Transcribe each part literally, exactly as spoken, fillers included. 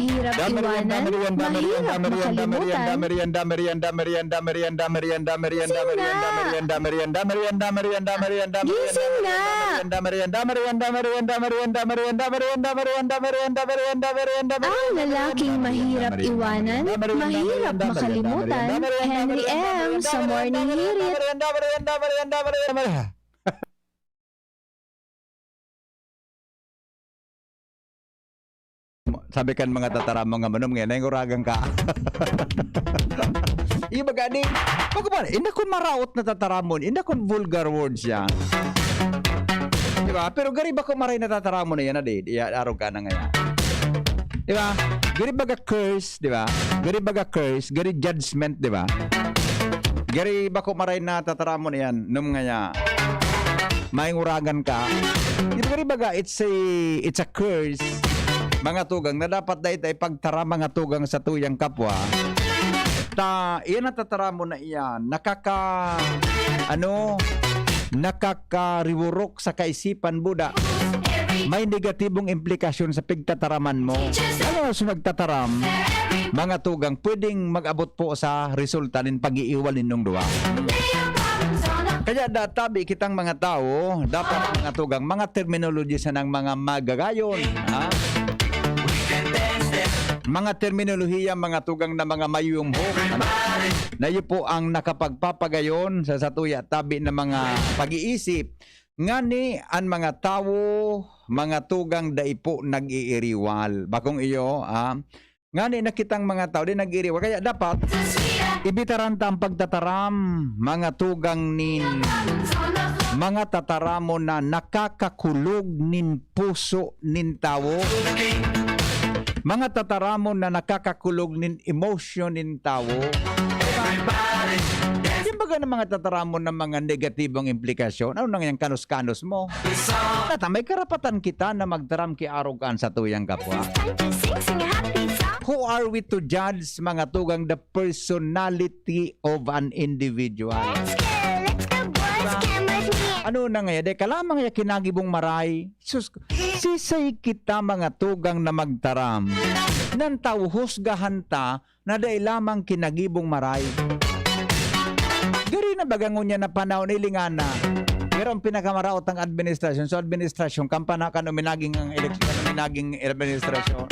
mahirap iwanan, mahirap makalimutan. Sige na! Gising na! Ang lalaking mahirap iwanan, mahirap makalimutan, Henry M. sa Morning Hirit. Sabi kan mga tataramon nga manom, ngayon, nainguragan ka. Iba gani, bako pa, inda kun maraot na tataramon, inda kun vulgar words yan. Di ba? Pero gari bako maray na tataramon na yan, adi, di, arog ka na ngayon. Di ba? Gari baga curse, di ba? Gari baga curse, gari judgment, di ba? Gari bako maray na tataramon na yan, num ngaya. Mainguragan ka. Di ba, gari baga, it's a, it's a curse, mga tugang, na dapat dahil tayo pagtara, mga tugang, sa tuyang kapwa. Ta, iyan ang tataramon na iyan. Nakaka, ano, nakakariwurok sa kaisipan, buda. May negatibong implikasyon sa pigtataraman mo. Ano sa nagtataram, mga tugang, pwedeng mag-abot po sa resulta nin pag-iiwal ninyong duwa. Kaya da, tabi kitang mga tao, dapat mga tugang, mga terminology sa nang mga magagayon, ha? Mga terminolohiya, mga tugang na mga mayuyumhok, ano? Na iyo po ang nakapagpapagayon sa satuya tabi na mga pag-iisip. Ngani an mga tawo, mga tugang, dai po nag-iiriwal. Bakong iyo, ah, ngani na kitang mga tawo, di nag-iiriwal. Kaya dapat, ibitaran ta ang pagtataram, mga tugang nin, mga tataramon na nakakakulog nin puso nin tawo. Mga tataramon na nakakakulog nin emosyon nin tawo. Diba? Yung baga ng mga tataramon ng mga negatibong implikasyon, ano nang yung kanos-kanos mo? Tata, may karapatan kita na magtaram ki arog kan satuyang kapwa. Who are we to judge, mga tugang, the personality of an individual? Let's go! Let's go, boys! Diba? Come with me! Ano na nga, de ka lamang ya kinagibong maray? Sus, sisay kita, mga tugang, na magtaram nan tawo husgahan ta na dai lamang kinagibong maray. Diri na baga ngunyan na panahon, ilingan na. Pero ang pinakamaraot ang administrasyon. So, administrasyon, kampana kan uminaging ang eleksyon, kan uminaging administrasyon.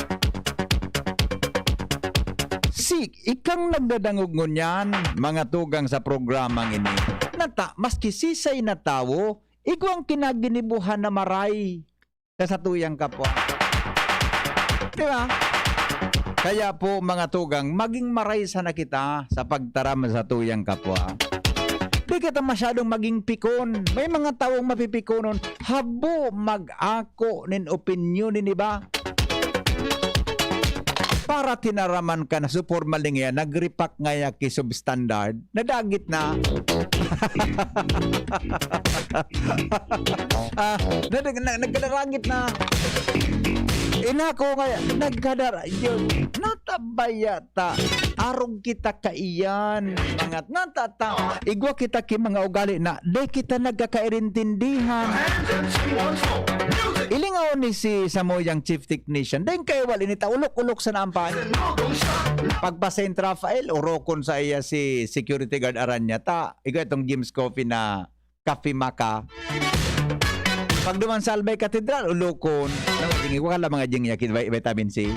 Si, ikang nagdadangog ngunyan, mga tugang sa programang ini. Nata, maski sisay na tawo, igwang kinaginibuhan na maray sa satuyang kapwa. Di ba? Kaya po, mga tugang, maging maray sana kita sa pagtaram sa satuyang kapwa. Di kita masyadong maging pikon. May mga taong mapipikonon, habo mag-ako nin opinyon nin iba. Para tinaraman ka na, so formal nga yan, nag-repack nga yan ki substandard. Nadagit na. Ah, na, na, na, nagkadaragit na. Inako nga, nagkadara-, yun, natabaya ta. Arog kita kaiyan. Mga natata, igwa kita ki mga ugali na, di kita nagkakairintindihan. Ilingaw ni si Samoyang chief technician. Dahil kayo wala, inita, ulok-ulok sa naampan. Pagpa Saint Rafael, orokon sa iya si security guard aran niya. Ta, igo itong Jim's Coffee na Coffee Maca. Pag duman sa Albay Cathedral, ulokon. Ano, jing, wala mga jing yakin, vi-, vitamin C.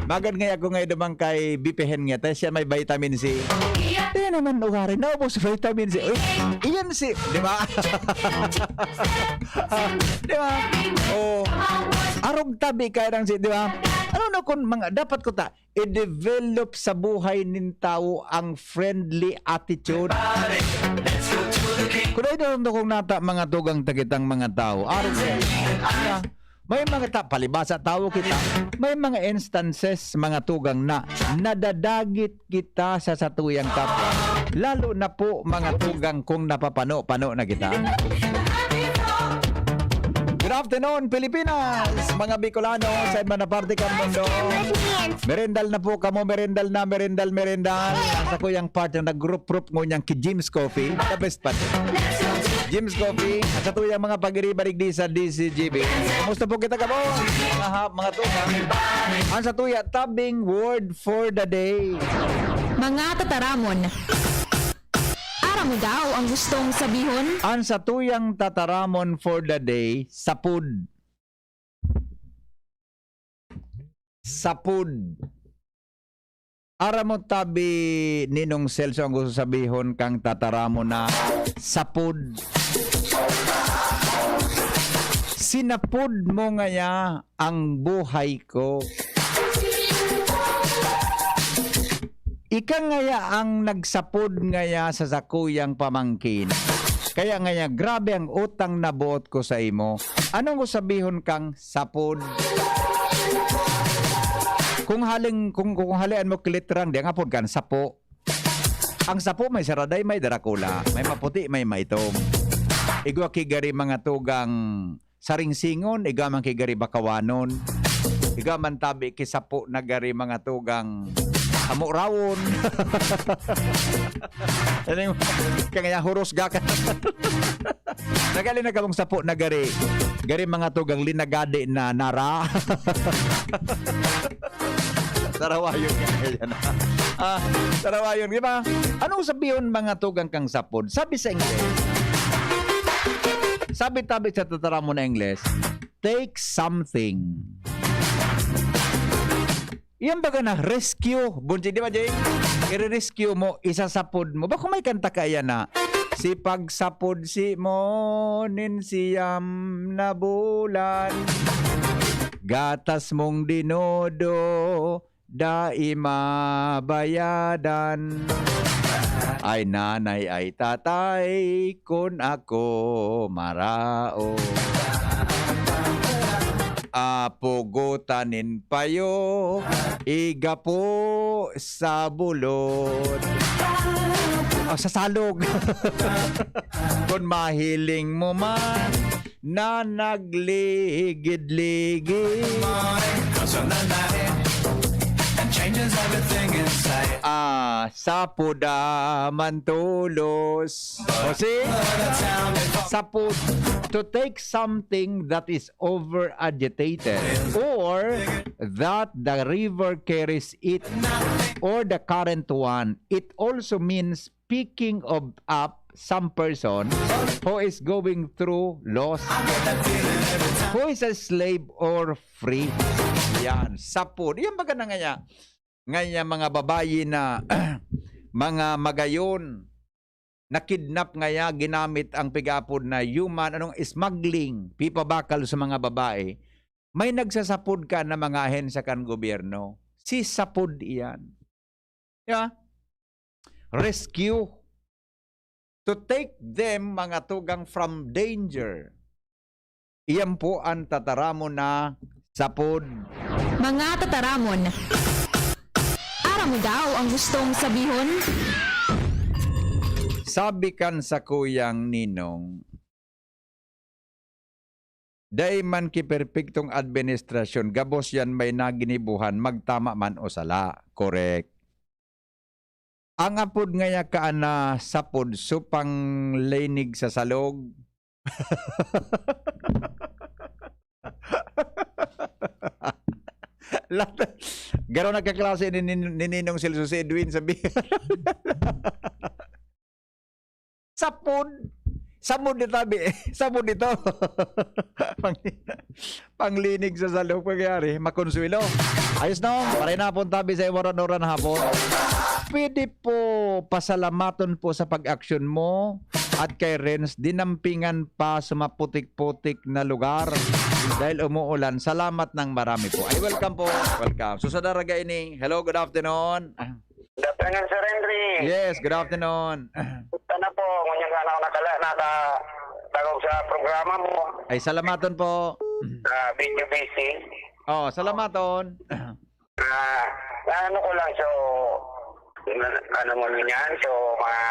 Magad nga ako ngayon duman kay Bipihen niya, tayo siya may vitamin C. Kaya naman, ugari, naubos vitamin C. Uy, iyan si, di ba? Di ba? Oh, arog tabi kaya ng si, di ba? Ano Kun mga, dapat ko ta, i-develop sa buhay nin tawo ang friendly attitude. Kun ay doon kung nata, mga tugang ta kitang mga tawo. Araw ko, may mga ta, palibasa tawo kita, may mga instances, mga tugang, na nadadagit kita sa satuyang kapwa. Lalo na po, mga tugang, kung napapano-pano na kita. Good afternoon, Pilipinas! Mga Bicolano, sa man na parte kan mundo. Merendal na po kamo, merendal na, merendal, merendal. Ang sa kuyang part na nag-group-group ngunyan ki Jim's Coffee, the best pa. Jim's Coffee, at sa tuyang mga pagiribarig di sa D C G B. Kumusta po kita kamo? Mga hap, mga tugang. Ang sa tuya, tabing word for the day. Mga tataramon. Aram mo daw ang gustong sabihon? Ang sa tuyang tataramon for the day, sapod. Sapod. Aram mo tabi, Ninong Celso, ang gusto sabihon kang tataramon na sapod. Sinapod mo ngaya ang buhay ko. Ika ngaya ang nagsapod ngaya sa sakuyang pamangkin. Kaya ngaya, grabe ang utang na boot ko sa imo. Anong ko sabihon kang sapod? Kung haling, kung, kung halian mo kilitrang, di ang apod kan sapo. Ang sapo may saraday, may darakula, may maputi, may maitom. Igwa ki gari mga tugang saringsingon, igwa man ki gari bakawanon. Igwa man tabi ki sapo na gari mga tugang hamurawon. Ano yung kangaya huros gaka? Nagali na kamong sapo na gari. Gari mga tugang linagadi na nara. Sarawayon nga yan. Ah, sarawayon, di ba? Anong sabihon mga tugang kang sapod? Sabi sa Ingles. Sabi tabi sa tataramon na Ingles, "Take something." Iyan baga na rescue. Bunsi, di ba, Jay? I-rescue mo, isasapod mo. Bako may kanta kaya na, "Si pagsapod si mo nin siyam na bulan, gatas mong dinodo, dai mabayadan. Ay nanay, ay tatay, kun ako maraot. Apugutan nin payo, igapo sa bulod." Ah, sa salog. Kun mahiling mo man na nagligid-ligid. Ah, sapod man tolos. O, see? Sapod. To take something that is over agitated or that the river carries it or the current one. It also means picking of up some person who is going through loss, who is a slave or free. Yan, sapod. Yan baga na ngaya, ngaya mga babayi na mga magayon, na-kidnap ngaya, ginamit ang pig-apod na human, anong smuggling, pipabakal sa mga babae. May nagsasapod ka na mga ahensya kan gobyerno. Si sapod iyan. Yeah. Rescue. To take them, mga tugang, from danger. Iyan po ang tataramon na sapod. Mga tataramon. Aram mo daw ang gustong sabihon? Sabi kan sakuyang ninong, "Dai man ki perpektong administrasyon, gabos yan may naginibuhan, magtama man o sala." Correct. Ang apod ngaya kaan na sapod, supang linig sa salog. Lahat, garo nagkaklase ni, ni, ni Ninong Celso si Edwin, sabi. Sapod. Samod ni tabi. Samod ito. Pang-, panglinig sa salog, pangyari, makonsuelo. Ayos na, oh. Paray na hapon tabi sa iwaran-oran hapon. Pwede po pasalamaton po sa pag-action mo. at kay Renz, dinampingan pa sa maputik-putik na lugar dahil umuulan. Salamat ng marami po. Ay, welcome po. Welcome. So, sa daraga ini, hello, good afternoon. Good afternoon, Sir Henry. Yes, good afternoon. Sana po, ngunyan sana ako nakala, nakatagog sa programa mo. Ay, salamaton po. Sa video busy. Oh, salamaton. Ah, ano ko lang, so, na- ano mo niyan, so, mga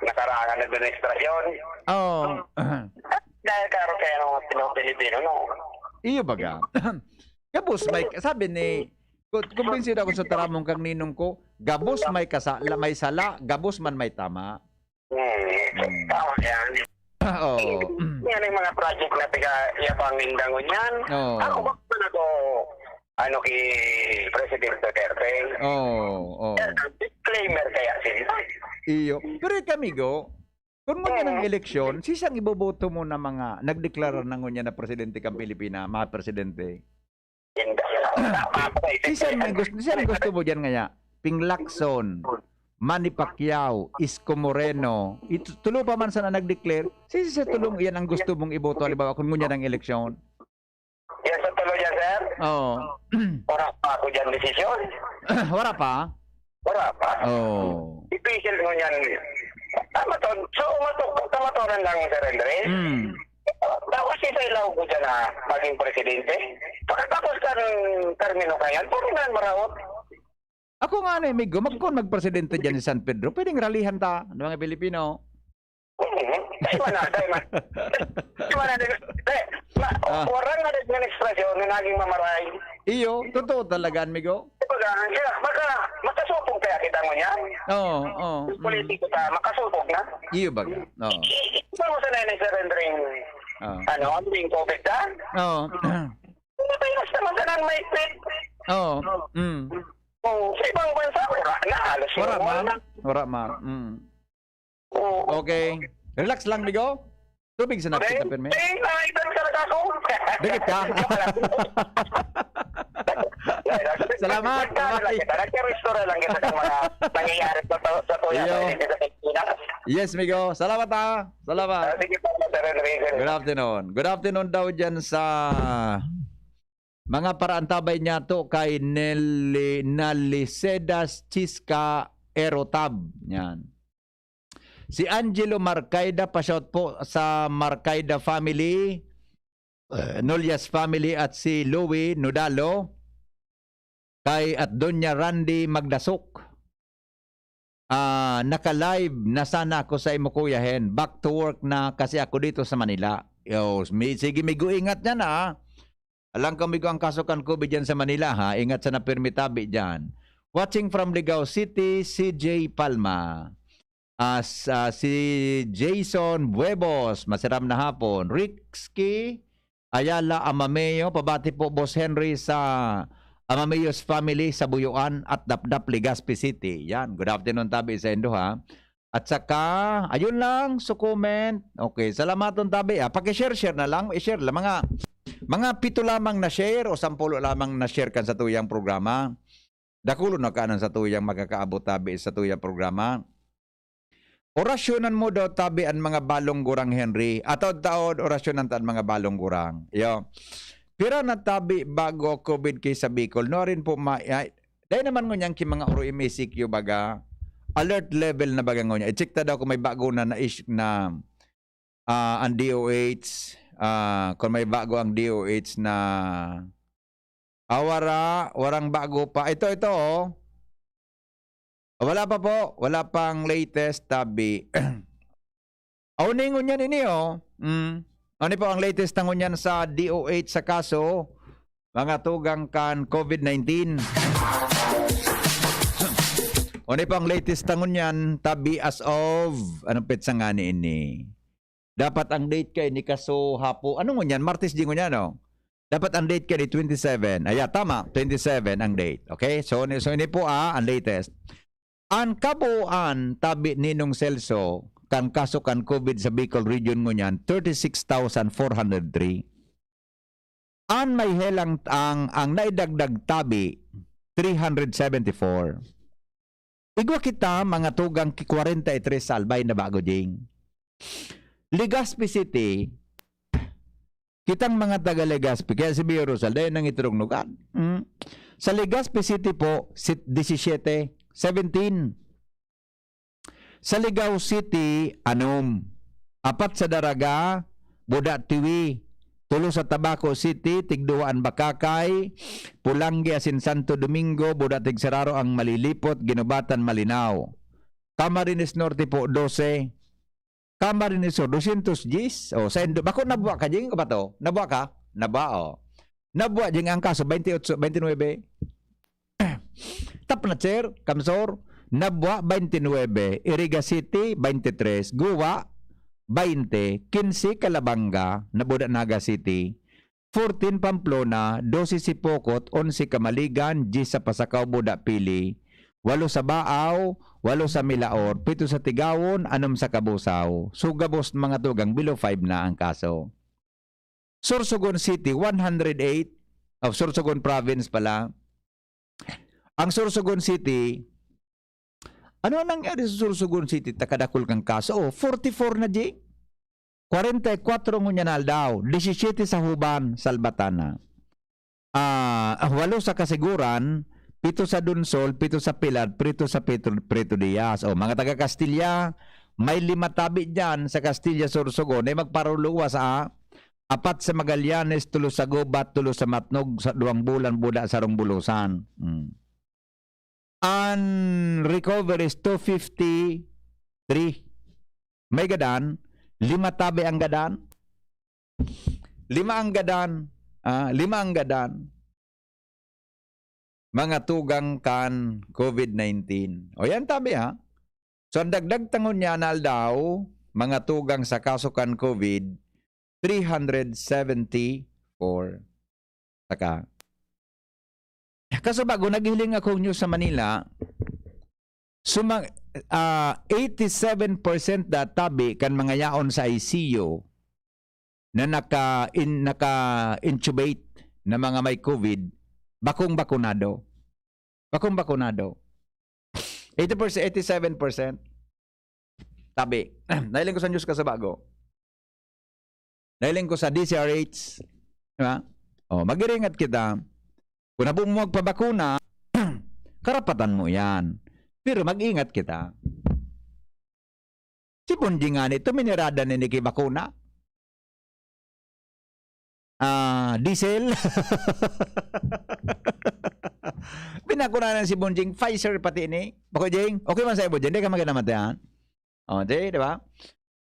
nakaraang administrasyon. Oh. Dahil karo kaya ng mga Pinoy Pilipino, no? Iyo baga. Gabos may, sabi ni, ku- kumbinsido ako sa taramong kang ninong ko, gabos may kasa, la- may sala, gabos man may tama. Hmm. Hmm. Tama yan. Oo. Yan ang mga project na tiga yapang nindangon yan. Oo. Ako ba naman ako, ano, kay President Duterte? Oo, oo. Disclaimer kaya sila. Iyo. Pero ika, amigo, kung ngunyan ang eleksyon, sisang iboboto mo na mga nagdeklarar na ngunyan na presidente kang Pilipina, mga presidente? Hindi. Tama ko eh. Sisang may gusto, sisang gusto mo diyan ngaya? Ping Lacson, Manny Pacquiao, Isko Moreno. Ito, tulo pa man sana nag-declare. Sisi sa tulong iyan ang gusto mong iboto, halimbawa, kung ngunyan ang eleksyon? Yan sa tulo dyan, sir. Oo. Wala pa ako dyan desisyon. Wala pa? Wala pa. Oo. Special mo yan. Tama to. So, matok, tamatoran lang, Sir Andre. Mm. Tapos isa ilaw ko dyan na maging presidente. Pagkatapos kan termino ka yan, puro na maraot. Ako nga na, amigo, magkon magpresidente dyan sa San Pedro, pwedeng ralihan ta ng mga Pilipino. Mhm. Dahil man na, dahil man. Dahil man na, dahil man. Dahil, ma, Ah. Warang na administrasyon na naging mamaray. Iyo, totoo talaga, amigo. Di ba, kaya, maka, makasupog kaya kita mo niyan? Oo, oo. Yung politiko ta, makasupog na. Iyo baga. Oo. I- i- Iba mo sa nanay sa rendering, Oo. ano, ano yung COVID ka? Oo. Pilipinas naman ka nang maipit. Oo. Mm. Oh, sa ibang bansa, wala na, halos Wala, normal ma'am. na. Wala, ma'am. Mm. Oo. Okay. Relax lang, amigo. Tubig sa napit na pirmi. Eh, nakaitan talaga ako. Dikit ka? Salamat. Nagka-restore lang kita. Nagka-restore lang kita ng mga nangyayari sa, sa, sa tuya Iyo. sa Pilipinas. Yes, amigo. Salamat, ha. Ah, Salamat. sige po, Sir Enrique. Good afternoon. Good afternoon daw dyan sa mga paraantabay niya to kay Nelly, Nalicedas Chisca Erotab. Yan. Si Angelo Marcaida, pa-shout po sa Marcaida family, eh, Nolias family at si Louie Nodalo kay at Doña Randy Magdasok. Ah, naka-live na sana ako sa imo, Kuya Hen. Back to work na kasi ako dito sa Manila. Yo, mi-, sige, migo, ingat niya na, ha. Alang kami ko ang kaso kan COVID dyan sa Manila, ha. Ingat sana, pirmi tabi dyan. Watching from Ligao City, C J Palma. As, ah, si Jason Buebos, masiram na hapon. Rixky Ayala Amameo, pabati po, Boss Henry, sa Amameo's family sa Buyuan at Dapdap, Legazpi City. Yan, good afternoon tabi sa indo, ha. At saka, ayun lang, so comment. Okay, salamaton tabi, ah. Paki-share, share na lang, i-share lang. Mga, mga pito lamang na share o sampulo lamang na share kan sa tuyang programa. Dakulon na kanan sa tuyang makakaabot tabi sa tuyang programa. Orasyonan mo daw tabi an mga balong gurang, Henry. Ataw-taod, orasyonan ta an mga balong gurang. Yo. Pira na tabi bago COVID kay sa Bicol? No, rin po, ma ay, dahil naman ngunyan ki mga oro M A C Q baga, alert level na baga ngunyan. I-check ta daw kung may bago na na, na ah, ang D O H, ah, kung may bago ang D O H na, ah, wara, warang bago pa. Ito, ito, oh. Wala pa po. Wala pang latest, tabi. Aw, ningon yan ini, oh. Mm. Ano po ang latest na ngunyan sa D O H sa kaso? Mga tugang kan COVID nineteen. Ano po ang latest na ngunyan, tabi, as of, anong petsa nga ni ini? Dapat ang date kay ni kaso hapo. Ano ngunyan? Martes di ngunyan, no? Dapat ang date kay ni twenty-seven. Aya, tama. Twenty-seven ang date. Okay? So, ni- so ini po, ah, ang latest. Ang kabuuan, tabi, Ninong Celso, kan kaso kan COVID sa Bicol Region ngunyan, thirty-six thousand four hundred three. An may helang, ang, ang naidagdag, tabi, three hundred seventy-four. Igwa kita, mga tugang, ki kwarenta y tres sa Albay na Bago, Jing. Legazpi City, kitang mga taga Legazpi, kaya si Mayor Rosal, dahil nang iturong lugar. Mm. Sa Legazpi City po, sit-, disisiete, seventeen. Sa Ligao City, anom. Apat sa Daraga, Buda Tiwi. Tulo sa Tabaco City, tigduwa an Bacacay, Polangui asin Santo Domingo, Buda Tigsararo ang Malilipot, Guinobatan, Malinao. Camarines Norte po, dose. Camarines Sur, dosyentos diyes. O, sa Indo, bako nabwa ka, Jing, o ba to? Nabwa ka? Nabwa, o. Nabwa, Jing, ang kaso, baynte otso, baynte nuebe. Tapnatser, Kamsor, nabwa, baynte nuebe. Iriga City, baynte tres. Guwa, baynte. Kinse, Calabanga, Nabuda, Naga City. Fourteen, Pamplona, dose, Sipocot, onse, Camaligan, diyes sa Pasacao, Buda, Pili, walo sa Baao, walo sa Milaor, pito sa Tigawon, anom sa Cabusao. So, gabos, mga tugang, below five na ang kaso. Sorsogon City, one hundred eight, of Sorsogon Province pala. Ang Sorsogon City, ano ang nangyari sa Sorsogon City? Takadakul kang kaso, oh, forty-four na, Jing. Kwarenta y kwatro ngunyan na aldaw, disisiyete sa Juban, Salvatana. Ah, ah, walo sa Casiguran, pito sa Donsol, pito sa Pilar, pito sa Petro, Prieto Diaz. O, mga taga Castilla, may lima tabi diyan sa Castilla, Sorsogon, na magparuluwas, ah. Apat sa Magallanes, tulo sa Gubat, tulo sa Matnog, sa duwang bulan, Buda, sarong Bulusan. Hmm. An recovery is two fifty-three. May gadan, lima tabi ang gadan. Lima ang gadan, ah, lima ang gadan. Mga tugang kan COVID nineteen. O yan, tabi, ha. So, ang dagdag ta ngunyan na aldaw, mga tugang sa kaso kan COVID, three hundred seventy-four. Saka, kaso bago, naghiling akong news sa Manila, suma-, ah, eighty-seven percent da tabi kan mga yaon sa I C U na naka-, in-, naka-intubate na mga may COVID, bakong bakunado. Bakong bakunado. Eighty percent, eighty-seven percent. Tabi. Nahiling ko sa news kaso bago. Nahiling ko sa D Z R H. Di ba? O, mag-iringat kita. Kung habo mo magpabakuna, karapatan mo yan. Pero mag-ingat kita. Si Bonjing ngani, tuminirada na ini ki bakuna. Ah, diesel. Binakunahan si Bonjing, Pfizer pati ini. Bako, Jing? Okay man sa'yo, Bonjing? Di ka maganamat yan? O, di, di ba?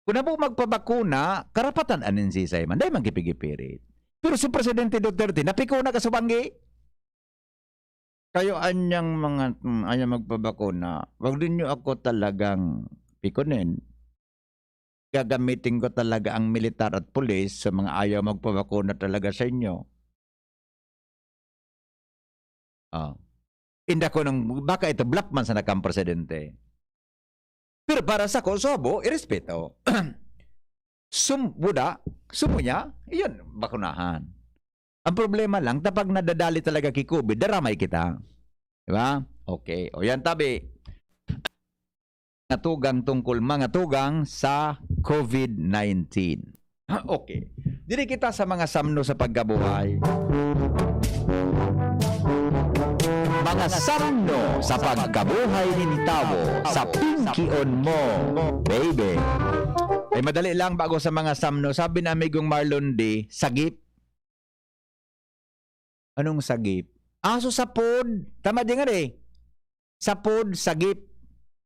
Kung habo magpabakuna, karapatan anin sisay man. Dai man gipigipirit. Pero si Presidente Duterte, napikuna ka sa banggi. Kayo anyang mga, mm, ayaw magpabakuna, wag ninyo ako talagang pikunin. Gagamitin ko talaga ang militar at pulis sa mga ayaw magpabakuna talaga sa inyo. Ah. Inda ko nang, baka ito bluff man sa nakang presidente. Pero para sa ko, sabo, irespeto. Sum-, buda, sumuya, iyon, bakunahan. Ang problema lang, kapag nadadali talaga ki COVID, daramay kita. Di ba? Okay. O yan, tabi. Mga tugang tungkol mga tugang sa COVID nineteen. Okay. Diri kita sa mga samno sa pagkabuhay. Mga samno sa pagkabuhay nin tawo sa Pinkion Mo, baby. Ay, madali lang bago sa mga samno. Sabi na amigong Marlon D, sagip. Anong sagip? Aso sapod. Tama din nga eh. Sapod, sagip.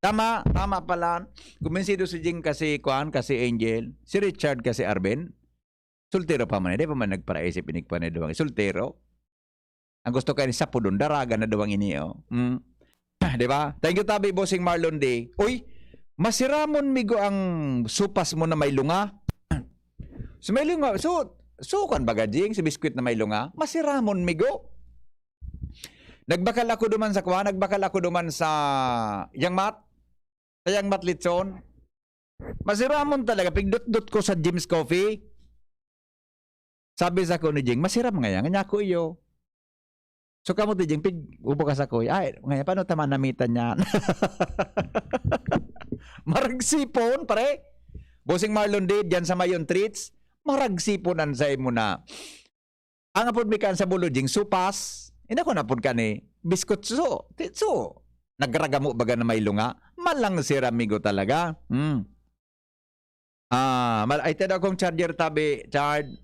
Tama, tama pala. Kumbinsido si Jing kasi, kuan, kasi Angel. Si Richard kasi Arben. Soltero pa man, di pa man nagparaisip, inig pa na duwang. Soltero. Ang gusto kayo ni sapodon, daraga na duwang ini, oh. Mm. Di ba? Thank you, tabi, Bossing Marlon D. Uy, masiramon migo ang supas mo na may lunga. So, may lunga, so, so, kwan baga, Jing, si biskwit na may lunga, masiramon migo. Nagbakal ako duman sa kwa, nagbakal ako duman sa Yang Mat, sa Yang Mat Litson. Masiramon talaga, pigdot-dot ko sa Jim's Coffee. Sabi sa ko ni Jing, "Masiram ngaya, nganya ko iyo." So, kamo ti Jing, pig-, ubo ka sa kuya. Ay, ngaya, paano tama namitan niya? Maragsipon, pare. Bossing Marlon Dave, dyan sa Mayon Treats, maragsi po nan sa imo na. Ang apod mi kan sa Bulujing, supas. Ina ko na pod kani, biskutso. Titso. Nagragamo baga na may lunga. Malang sira, amigo, talaga. Hmm. Ah, mal-, ay, tada akong charger tabi, charge.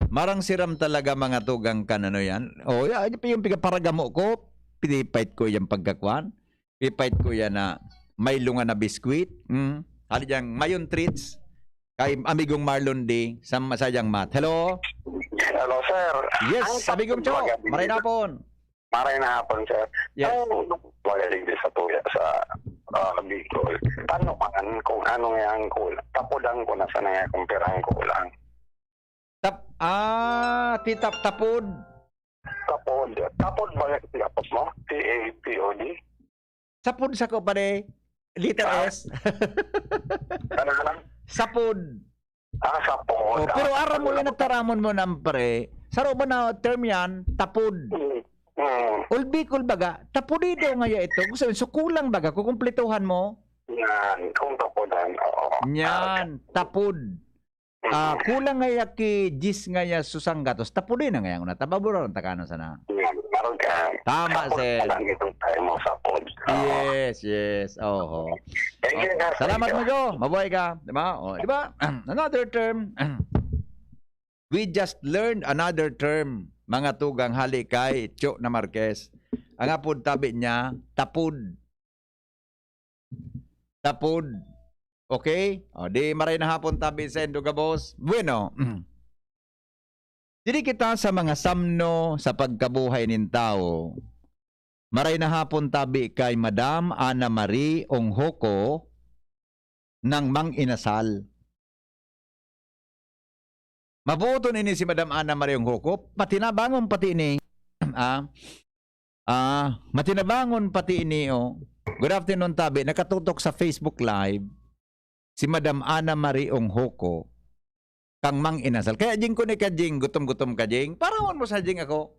Marang siram talaga, mga tugang, kan ano yan. Oh, ya-, yung pigaparagamo ko, pinipait ko yung pagkakwan. Pinipait ko yan na may lunga na biskwit. Mm. Hali diyang Mayon Treats. Kay amigong Marlon D. Sa, sa diyang mat. Hello? Hello, sir. Yes, Ang amigong Cho. Magandang Maray na hapon. Maray na hapon, sir. Yes. Ang magaling din sa tuya sa, ah, Bicol. Paano man kung ano nga ang kulang? Tapudan ko na sana nga kung pirang kulang. Tap-, ah, titap-, tapod. Tapod. Tapod ba yung tinapos mo? T A P O D? Sapod sa ko, pare. Letter Ah. S. Ano na lang? Sapod. Ah, sapod. Oh, pero Ah, aram mo sapod. Yan, nataramon mo nang pre. Saro ba na term yan? Tapod. Mm. Mm. Old Bicol baga, tapudido nga ya ito. Gusto mo, so kulang baga, kukumplituhan mo? Yan, kung tapudan, oo. Yan, Ah, tapod. Ah, Mm. kulang nga ya ki diyes nga ya susanggatos, tapudin na nga yan. Una, tababuran, takana sana. Yan, parang ka, Tama, sapod sir. Pala nitong tayo mo, sapod. Oo. Yes, yes. Oho. Thank you, Oh, sir. salamat, Thank you. Migo. Mabuhay ka. Di ba? Oh, di ba? Another term. We just learned another term, mga tugang, hali kay Cho na Marquez. Ang apod tabi niya, tapod. Tapod. Okay? O, di maray na hapon tabi sa indo gabos. Bueno. Diri kita sa mga samno sa pagkabuhay nin tawo. Maray na hapon tabi kay Madam Ana Marie Onghoco ng Mang Inasal. Mabuoton ini si Madam Ana Marie Onghoco, matinabangon pati ini, ah, ah, matinabangon pati ini, oh. Good afternoon, tabi. Nakatutok sa Facebook Live si Madam Ana Marie Onghoco kang Mang Inasal. Kaya, Jing, kung ika, Jing, gutom-gutom ka, Jing, parangon mo sa Jing ako.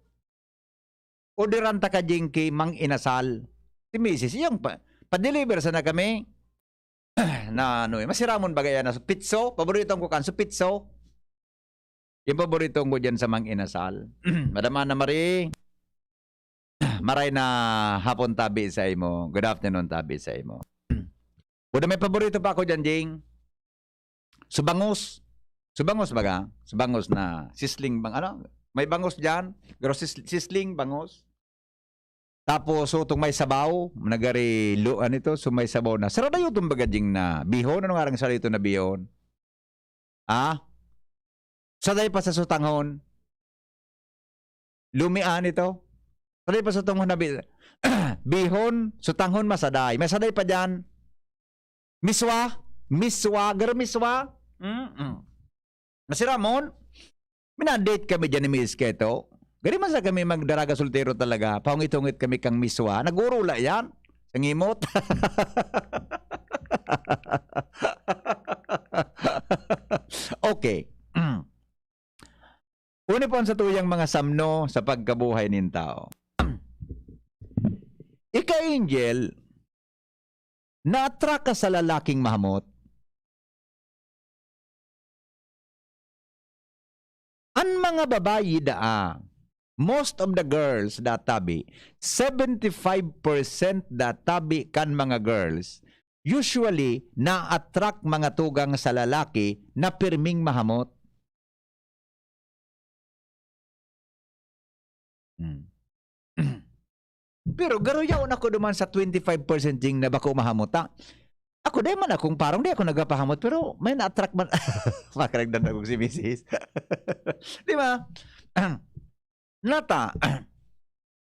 Orderan ta ka, Jing, ki Mang Inasal. Si misis, iyang pa-, pa-deliver sana kami. Na ano eh, masiramon bagay na supitso. Paborito ko kan supitso. Yung paborito ko dyan sa Mang Inasal. Madam Ana Marie, maray na hapon tabi sa imo. Good afternoon tabi sa imo. Buda may paborito pa ako dyan, Jing. Subangos. Subangos baga? Subangos na sisling bang, ano? May bangos dyan. Pero sis-, sisling, bangos. Tapos, so, itong may sabaw, nagari lo-, ano ito? So, may sabaw na. Saradayoton baga, Jing, na bihon? Ano nga rang saradayoton na bihon? Ah? Saday pa sa sutanghon. Lumian ito. Saday pa sa sutanghon na bi-, bihon, sutanghon, masaday. Masaday pa dyan. Miswa? Miswa? Garo miswa? Mm-mm. Masiramon? Minadate kami dyan ni Miss Keto. Gari man sa kami magdaraga soltero talaga. Pahungit-hungit kami kang miswa. Nagurula yan. Sa ngimot. Okay. Uni po ang satuyang mga samno sa pagkabuhay nin tao. Ika, Angel, na-attract ka sa lalaking mahamot? An mga babayi daa, most of the girls daa tabi, seventy-five percent daa tabi kan mga girls, usually, na-attract mga tugang sa lalaki na pirming mahamot. Hmm. Pero garo yaon ako duman sa twenty-five percent ding na bako mahamot, ha? Ako, dai man akong parang, di ako nagpapahamot, pero may na-attract man. Makaragdan ako si misis. Di ba? Nata,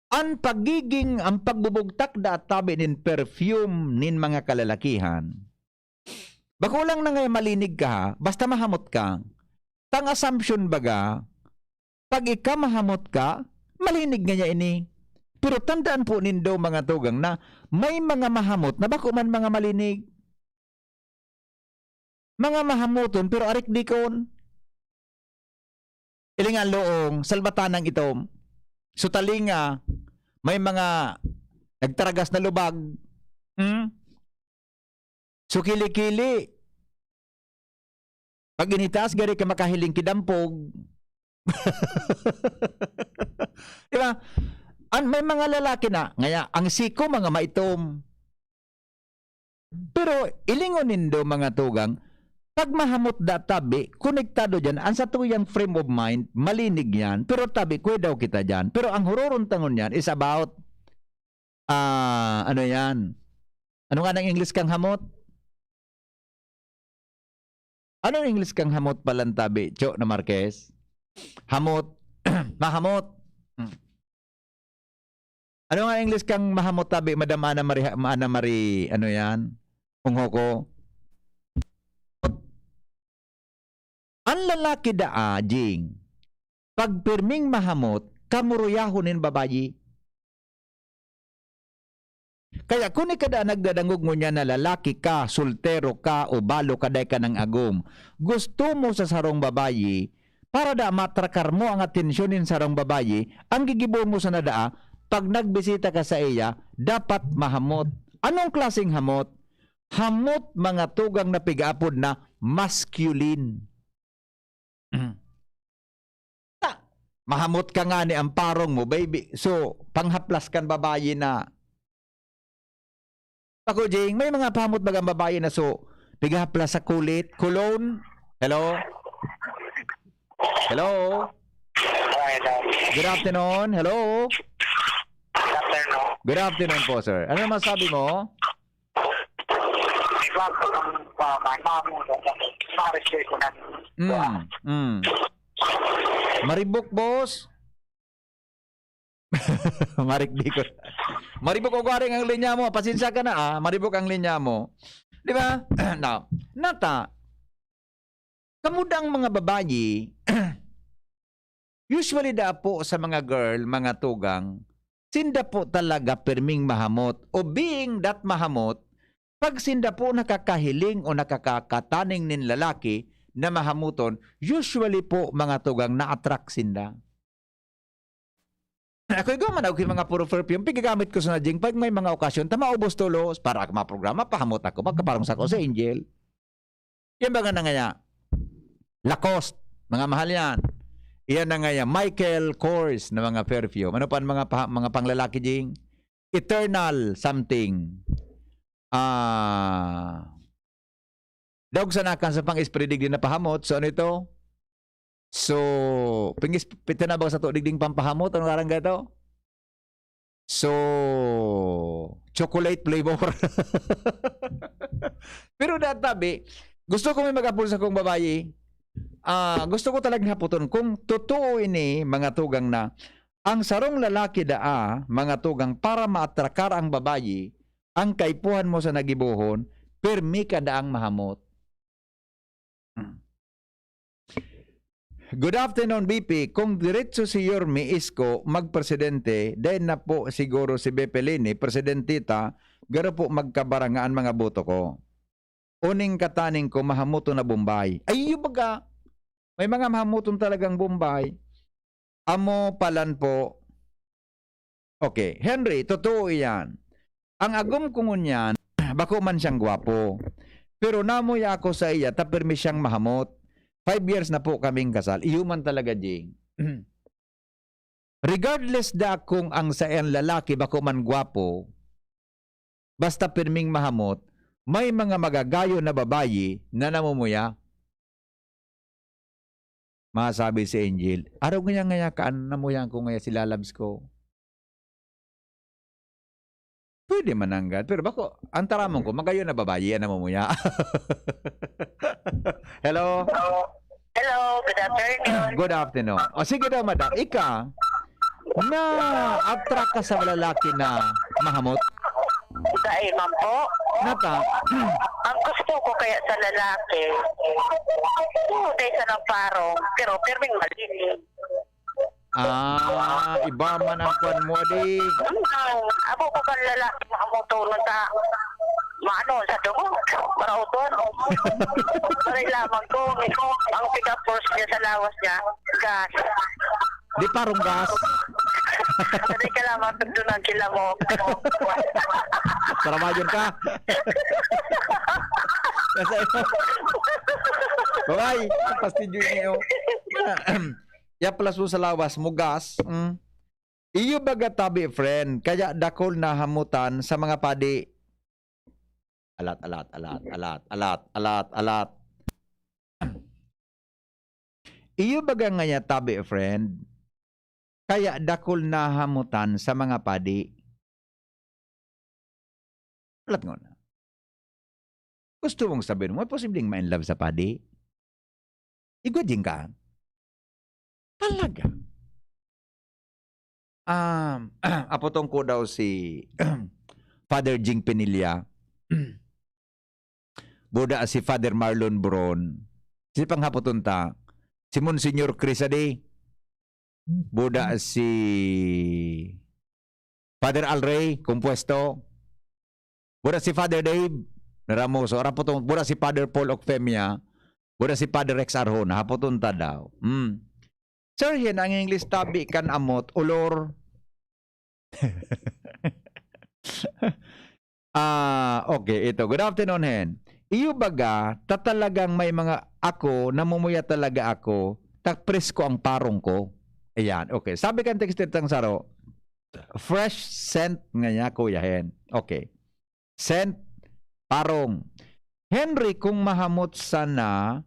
ang pagiging, ang pagbubugtak da at tabi nin perfume nin mga kalalakihan, bako lang na nga malinig ka, ha? Basta mahamot ka. Tang assumption baga, pag ika mahamot ka, malinig ngaya ini. Pero tandaan po nindo, mga tugang, na may mga mahamot na bako man mga malinig. Mga mahamoton, pero arikdikon. Ilingan loong, salbatanang itom. So, talinga, may mga nagtaragas na lubag. Hmm? So, kili-kili. Pag initaas, gari ka makahiling ki dampog. Di ba? An, may mga lalaki na, ngaya, ang siko, mga maitom. Pero ilingon nindo, mga tugang, pag mahamot da tabi, konektado diyan, ang satuyang frame of mind, malinig yan, pero tabi, kuya daw kita diyan. Pero ang huroron tangon niyan is about, ah, ano yan? Ano nga ng English kang hamot? Ano ang English kang hamot palan tabi, Cho na Marquez? Hamot, mahamot. Hmm. Ano nga English kang mahamot tabi, Madam Ana Marie, Ana Marie, ano yan? Ungho ko. An lalaki daa, Jing, pag pirming mahamot, kamuruyahon nin babayi. Kaya kun ika daa nagdadangog ngunyan na lalaki ka, soltero ka, o balo ka, dai ka nang agom, gusto mo sa sarong babayi, para daa matrakar mo ang atensyon nin sarong babayi, ang gigibohon mo sana daa, pag nagbisita ka saiya, dapat mahamot. Anong klaseng hamot? Hamot, mga tugang, na pig-aapod na masculine. Ta, mahamot ka ngani an parong mo, baby. So, panghaplas kan babayi na. Ako, Jing, may mga pahamot bagang babayi na so, pighahaplas sa kulit, cologne. Hello? Hello? Hello? Good afternoon. Hello? Good afternoon. Good afternoon po, sir. Ano masabi mo? Di ba, kung pa, may mga mga mga respect ko na. Mm, mm. Maribok, boss. Maribok. Maribok ugwaring ang linya mo. Pasensya ka na, ah. Maribok ang linya mo. Di ba? Now, nata, kamo dang mga babayi, usually daa po sa mga girl, mga tugang, sinda po talaga pirming mahamot. O being that mahamot, pag sinda po nakakahiling o nakakataning nin lalaki na mahamoton, usually po, mga tugang, na-attract sinda. Ako, igwa man ako yung mga puro perfume, pigagamit ko sa najing pag may mga okasyon, ta maubos tulos, para ako mga programa, pahamot ako, magkaparang sa ko sa Angel. Yan ba nga na ngaya? Lacoste, mga mahal yan. Iyan na ngaya, Michael Kors na mga perfume. Ano pa ang mga, pa, mga panglalaki, Jing? Eternal something. Ah, daog sana kan sa pang-spray digdi na pahamot. So, ano ito? So, pingis, pitinabang sa to, digding pampahamot. Anong ngaran ka ito? So, chocolate flavor. Pero databi, gusto ko may mag-apol sa kong babayi. Ah, gusto ko talagang haputon kung totoo ini, mga tugang, na ang sarong lalaki daa, mga tugang, para maatrakar ang babayi, ang kaipuhan mo sa nagibohon, pirmi ka daang mahamot. Hmm. Good afternoon, B P. Kung diretso si Yorme Isko magpresidente, dai na po siguro si Bepelini, presidentita, garo po magkabarangaan mga boto ko. Uning kataning ko, mahamuton na Bombay. Ay, yung baga, may mga mahamuton talagang Bombay. Amo palan po. Okay, Henry, totoo iyan. Ang agom ko ngunyan, bako man siyang gwapo. Pero namuya ako sa iya, ta pirmi siyang mahamot. Five years na po kaming kasal. Iyo man talaga, Jing. Regardless da kung ang saiyang lalaki bako man gwapo, basta pirming mahamot, may mga magagayon na babayi na namumuya. Masabi si Angel, "Arog ngaya, ngaya kaan namuya ko ngaya si lalabs ko." Pwede man nanggad, pero bako, ang taramon ko, magayon na babayi, ano mo muya? Hello? Hello, good afternoon. Good afternoon. O sige daw, madam, ika, na-attract ka sa lalaki na mahamot? Dai man po. Nata? Ang gusto ko kaya sa lalaki, oo, dai sa ng parong, pero pirming malinis. Ah, iba man ang kwan mo, di. Ang abo ko kan lalaki na amutonon sa, maano, sa dugo, marauton. Paray lamang ko, ang pick-up force niya sa lawas niya, gas. Di parong gas. Sabi ka lamang, tugtunan sila mo. Saramayon ka. Kasi Bye-bye. Pastidyo niyo. Yaplas mo sa lawas mo, gas. Mm. Iyo baga tabi, friend, kaya dakul na hamutan sa mga padi. Alat, alat, alat, alat, alat, alat, alat. Iyo baga ngaya tabi, friend, kaya dakul na hamutan sa mga padi. Alat ngona. Gusto mong sabihin mo, posibleng ma-in love sa padi? Igwa din ka. Talaga. Um, apotong ko daw si Father Jing Pinilla. Buda si Father Marlon Bron. Si panghapoton ta, si Monsignor Crisade. Buda si Father Alray, Compuesto. Buda si Father Dave, Naramoso. Arapo to, buda si Father Paul Ocfemia. Buda si Father Rex Arjona. Hapoton ta daw. Hmm. Sir Hen, ang English tabi kan amot, olor. Ah, okay, ito. Good afternoon, Hen. Iyo baga, ta talagang may mga ako, namumuya talaga ako, ta presko ang parong ko. Ayan, okay. Sabi kan texter tang saro, fresh scent nga niya, Kuya Hen. Okay. Scent, parong. Henry, kung mahamot sana,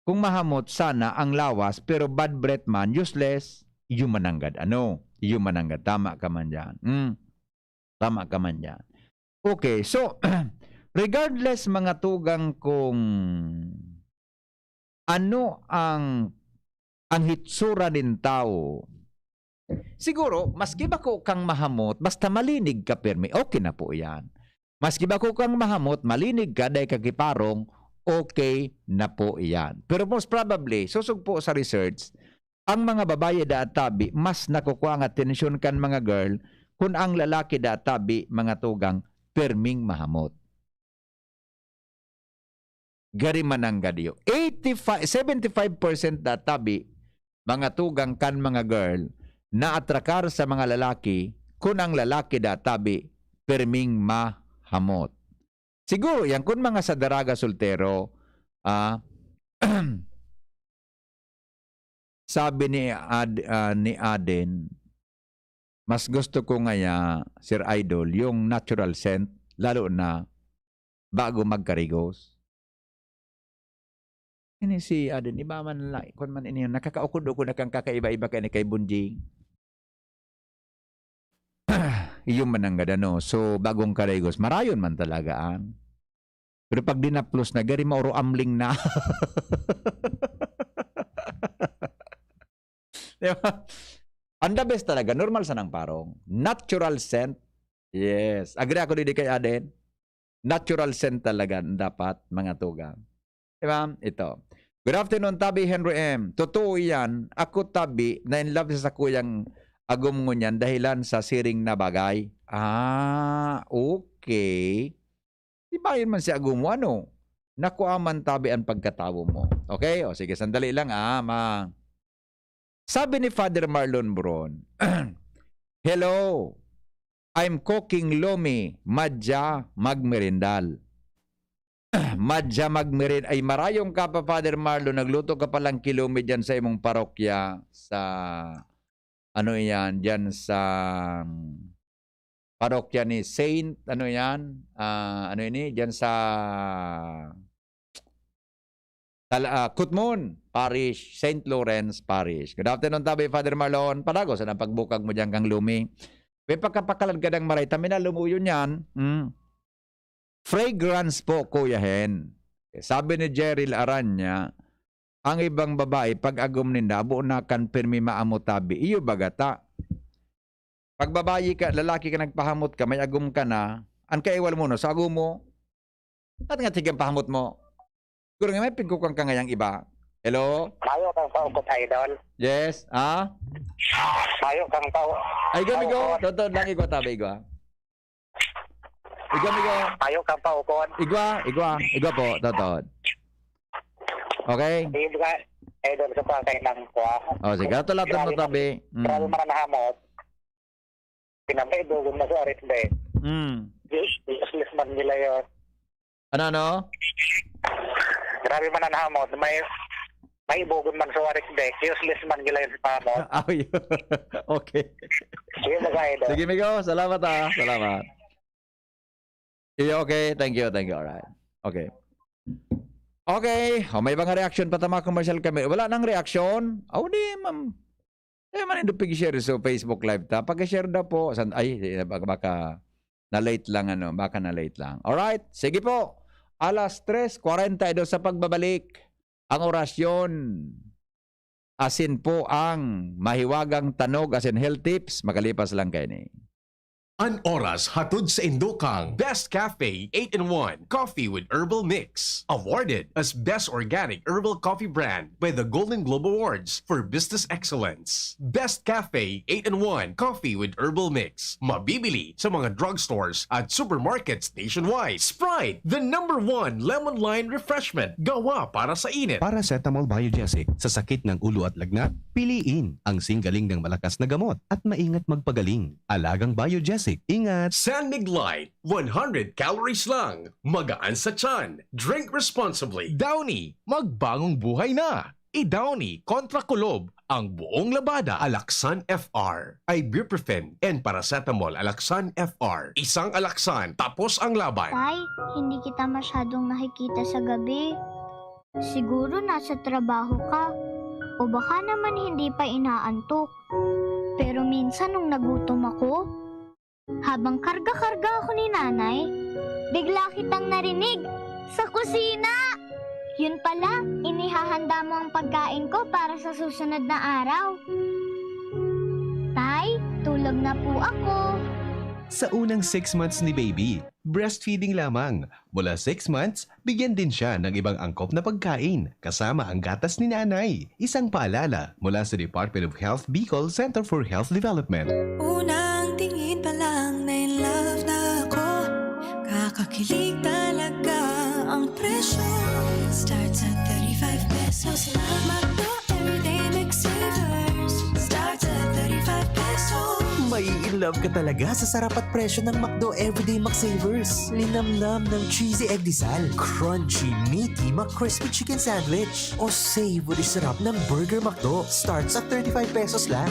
kung mahamot sana ang lawas, pero bad breath man, useless, iyo mananggad. Ano? Iyo mananggad. Tama ka man dyan. Mm. Tama ka man dyan. Okay, so, regardless, mga tugang, kung ano ang, ang hitsura nin tawo, siguro, maski bako kang mahamot, basta malinig ka pirmi, okay na po yan. Maski bako kang mahamot, malinig ka, dai ka kiparong, okay na po yan. Pero most probably, susog po sa research, ang mga babayi da tabi, mas nakukuha ang atensyon kan mga girl, kun ang lalaki da tabi, mga tugang, pirming mahamot. Gari mananggad iyo. Eighty-five, seventy-five percent da tabi, mga tugang kan mga girl, naatrakar sa mga lalaki, kun ang lalaki da tabi, pirming mahamot. Siguro yan, kun mga sa daraga soltero, ah, sabi ni Ad-, ah, ni Aden, mas gusto ko ngaya, Sir Idol, yung natural scent, lalo na bago magkarigos. Ini si Aden, iba man la-, kwan man ini, nakakaukod-ukod na kang kakaiba-iba kay ni kay Bunjing. Iyo mananggad, ano. So, bagong karigos, marayon man talaga an. Pero pag dinaplos na, gari mauro amling na. Di ba? Ang the best talaga, normal sanang parong. Natural scent. Yes. Agree ako didi kay Aden. Natural scent talaga ang dapat, mga tugang. Di ba? Ito. Good afternoon, Tabi Henry M. Totoo iyan. Ako, Tabi, na in love sa sakuyang agom ngunyan dahilan sa siring na bagay. Ah, okay. Di ba yun man si agom mo, ano? Nakuha man, Tabi, ang pagkatawo mo. Okay? O sige, sandali lang, ah, ma-, sabi ni Father Marlon Bron, "Hello, I'm cooking lomi, madya magmerindal." Madya magmerin-, ay, marayong ka pa, Father Marlon, nagluto ka palang kilomi dyan sa imong parokya, sa, ano yan, dyan sa, mm, parokya ni Saint, ano yan, ah, ano ini, dyan sa, Tal-, ah, Kutmon Parish, Saint Lawrence Parish. Good afternoon, Tabi, Father Marlon. Padagos na ang pagbukag mo diyan kang lumi. May pagkapakalad ka dang maray. Tami na, lumuyon yan. Mm. Fragrance po, Kuya Hen. Sabi ni Jerry Aranya, ang ibang babae, pag agom ninda, abo na kan pirmi maamo, Tabi. Iyo baga ta. Pag babayi ka, lalaki ka, nagpahamot ka, may agom ka na, an kaiwal mo, no, sa agom mo, at nga tigang pahamot mo. Siguro nga may pigkukuan ka ngayang iba. Hello? Mayo kang paukot, Idol. Yes, ah? Mayo kang pau-, Ay, igwa, migo. Paukot. Totoo lang, igwa, Tabi, igwa. Igwa, migo. Mayo kang paukot. Igwa, igwa, igwa po, totoo. Okay? Igwa, Idol, sa pa, kailang ko, ah. Oh, sige. Ato lang, Grabe, Tabi. Mm. Grabe man ang hamot. Pinapay, dugon na sa arit, be. Mm. Yes, yes, yes, man nila yun. Ano, ano? Sabi man ang hamot, may, may ibogon man sa warik dek, useless man gila yung hamot. Ah, yun. Okay. Sige, mga idol. Sige, Migo. Salamat, ha. Salamat. Iyo, okay. Thank you, thank you. Alright. Okay. Okay. O, may mga reaction pa ta mga commercial kami. Wala nang reaction? Aw, di, ma'am. Eh, man, indo pag-share sa Facebook Live ta. Pag-share daw po. San, ay, baka, baka na-late lang, ano. Baka na-late lang. Alright. Sige po. Alas tres kwarenta y dos sa pagbabalik. Ang orasyon. Asin po ang mahiwagang tanog asin health tips. Makalipas lang kaini. An Oras hatod sa indo kang Best Cafe eight-in-one Coffee with Herbal Mix. Awarded as Best Organic Herbal Coffee Brand by the Golden Globe Awards for Business Excellence. Best Cafe eight-in-one Coffee with Herbal Mix. Mabibili sa mga drugstores at supermarkets nationwide. Sprite, the number one lemon lime refreshment. Gawa para sa init. Paracetamol Biogesic. Sa sakit ng ulo at lagnat, piliin ang singgaling ng malakas na gamot at maingat magpagaling. Alagang Biogesic. Ingat! San Mig Light, one hundred calories lang. Magaan sa tiyan. Drink responsibly. Downy, magbagong buhay na. I-Downy kontra kulob ang buong labada. Alaksan F R, ibuprofen, and paracetamol. Alaksan F R. Isang Alaksan, tapos ang laban. Tay, hindi kita masyadong nakikita sa gabi. Siguro nasa trabaho ka. O baka naman hindi pa inaantok. Pero minsan nung nagutom ako, habang karga-karga ako ni nanay, bigla kitang narinig sa kusina! Yun pala, inihahanda mo ang pagkain ko para sa susunod na araw. Tay, tulog na po ako. Sa unang six months ni baby, breastfeeding lamang. Mula six months, bigyan din siya ng ibang angkop na pagkain, kasama ang gatas ni nanay. Isang paalala mula sa Department of Health Bicol Center for Health Development. Unang tingin pa lang na in love na ako. Kakakilig talaga ang presyo. Starts at thirty-five pesos lang. McDo Everyday Mix Savers. Starts at thirty-five pesos. Mai-in love ka talaga sa sarap at presyo ng McDo Everyday McSavers. Linamnam ng cheesy egg disal, crunchy, meaty, McCrispy chicken sandwich, o savory sarap ng Burger McDo. Starts at thirty-five pesos lang.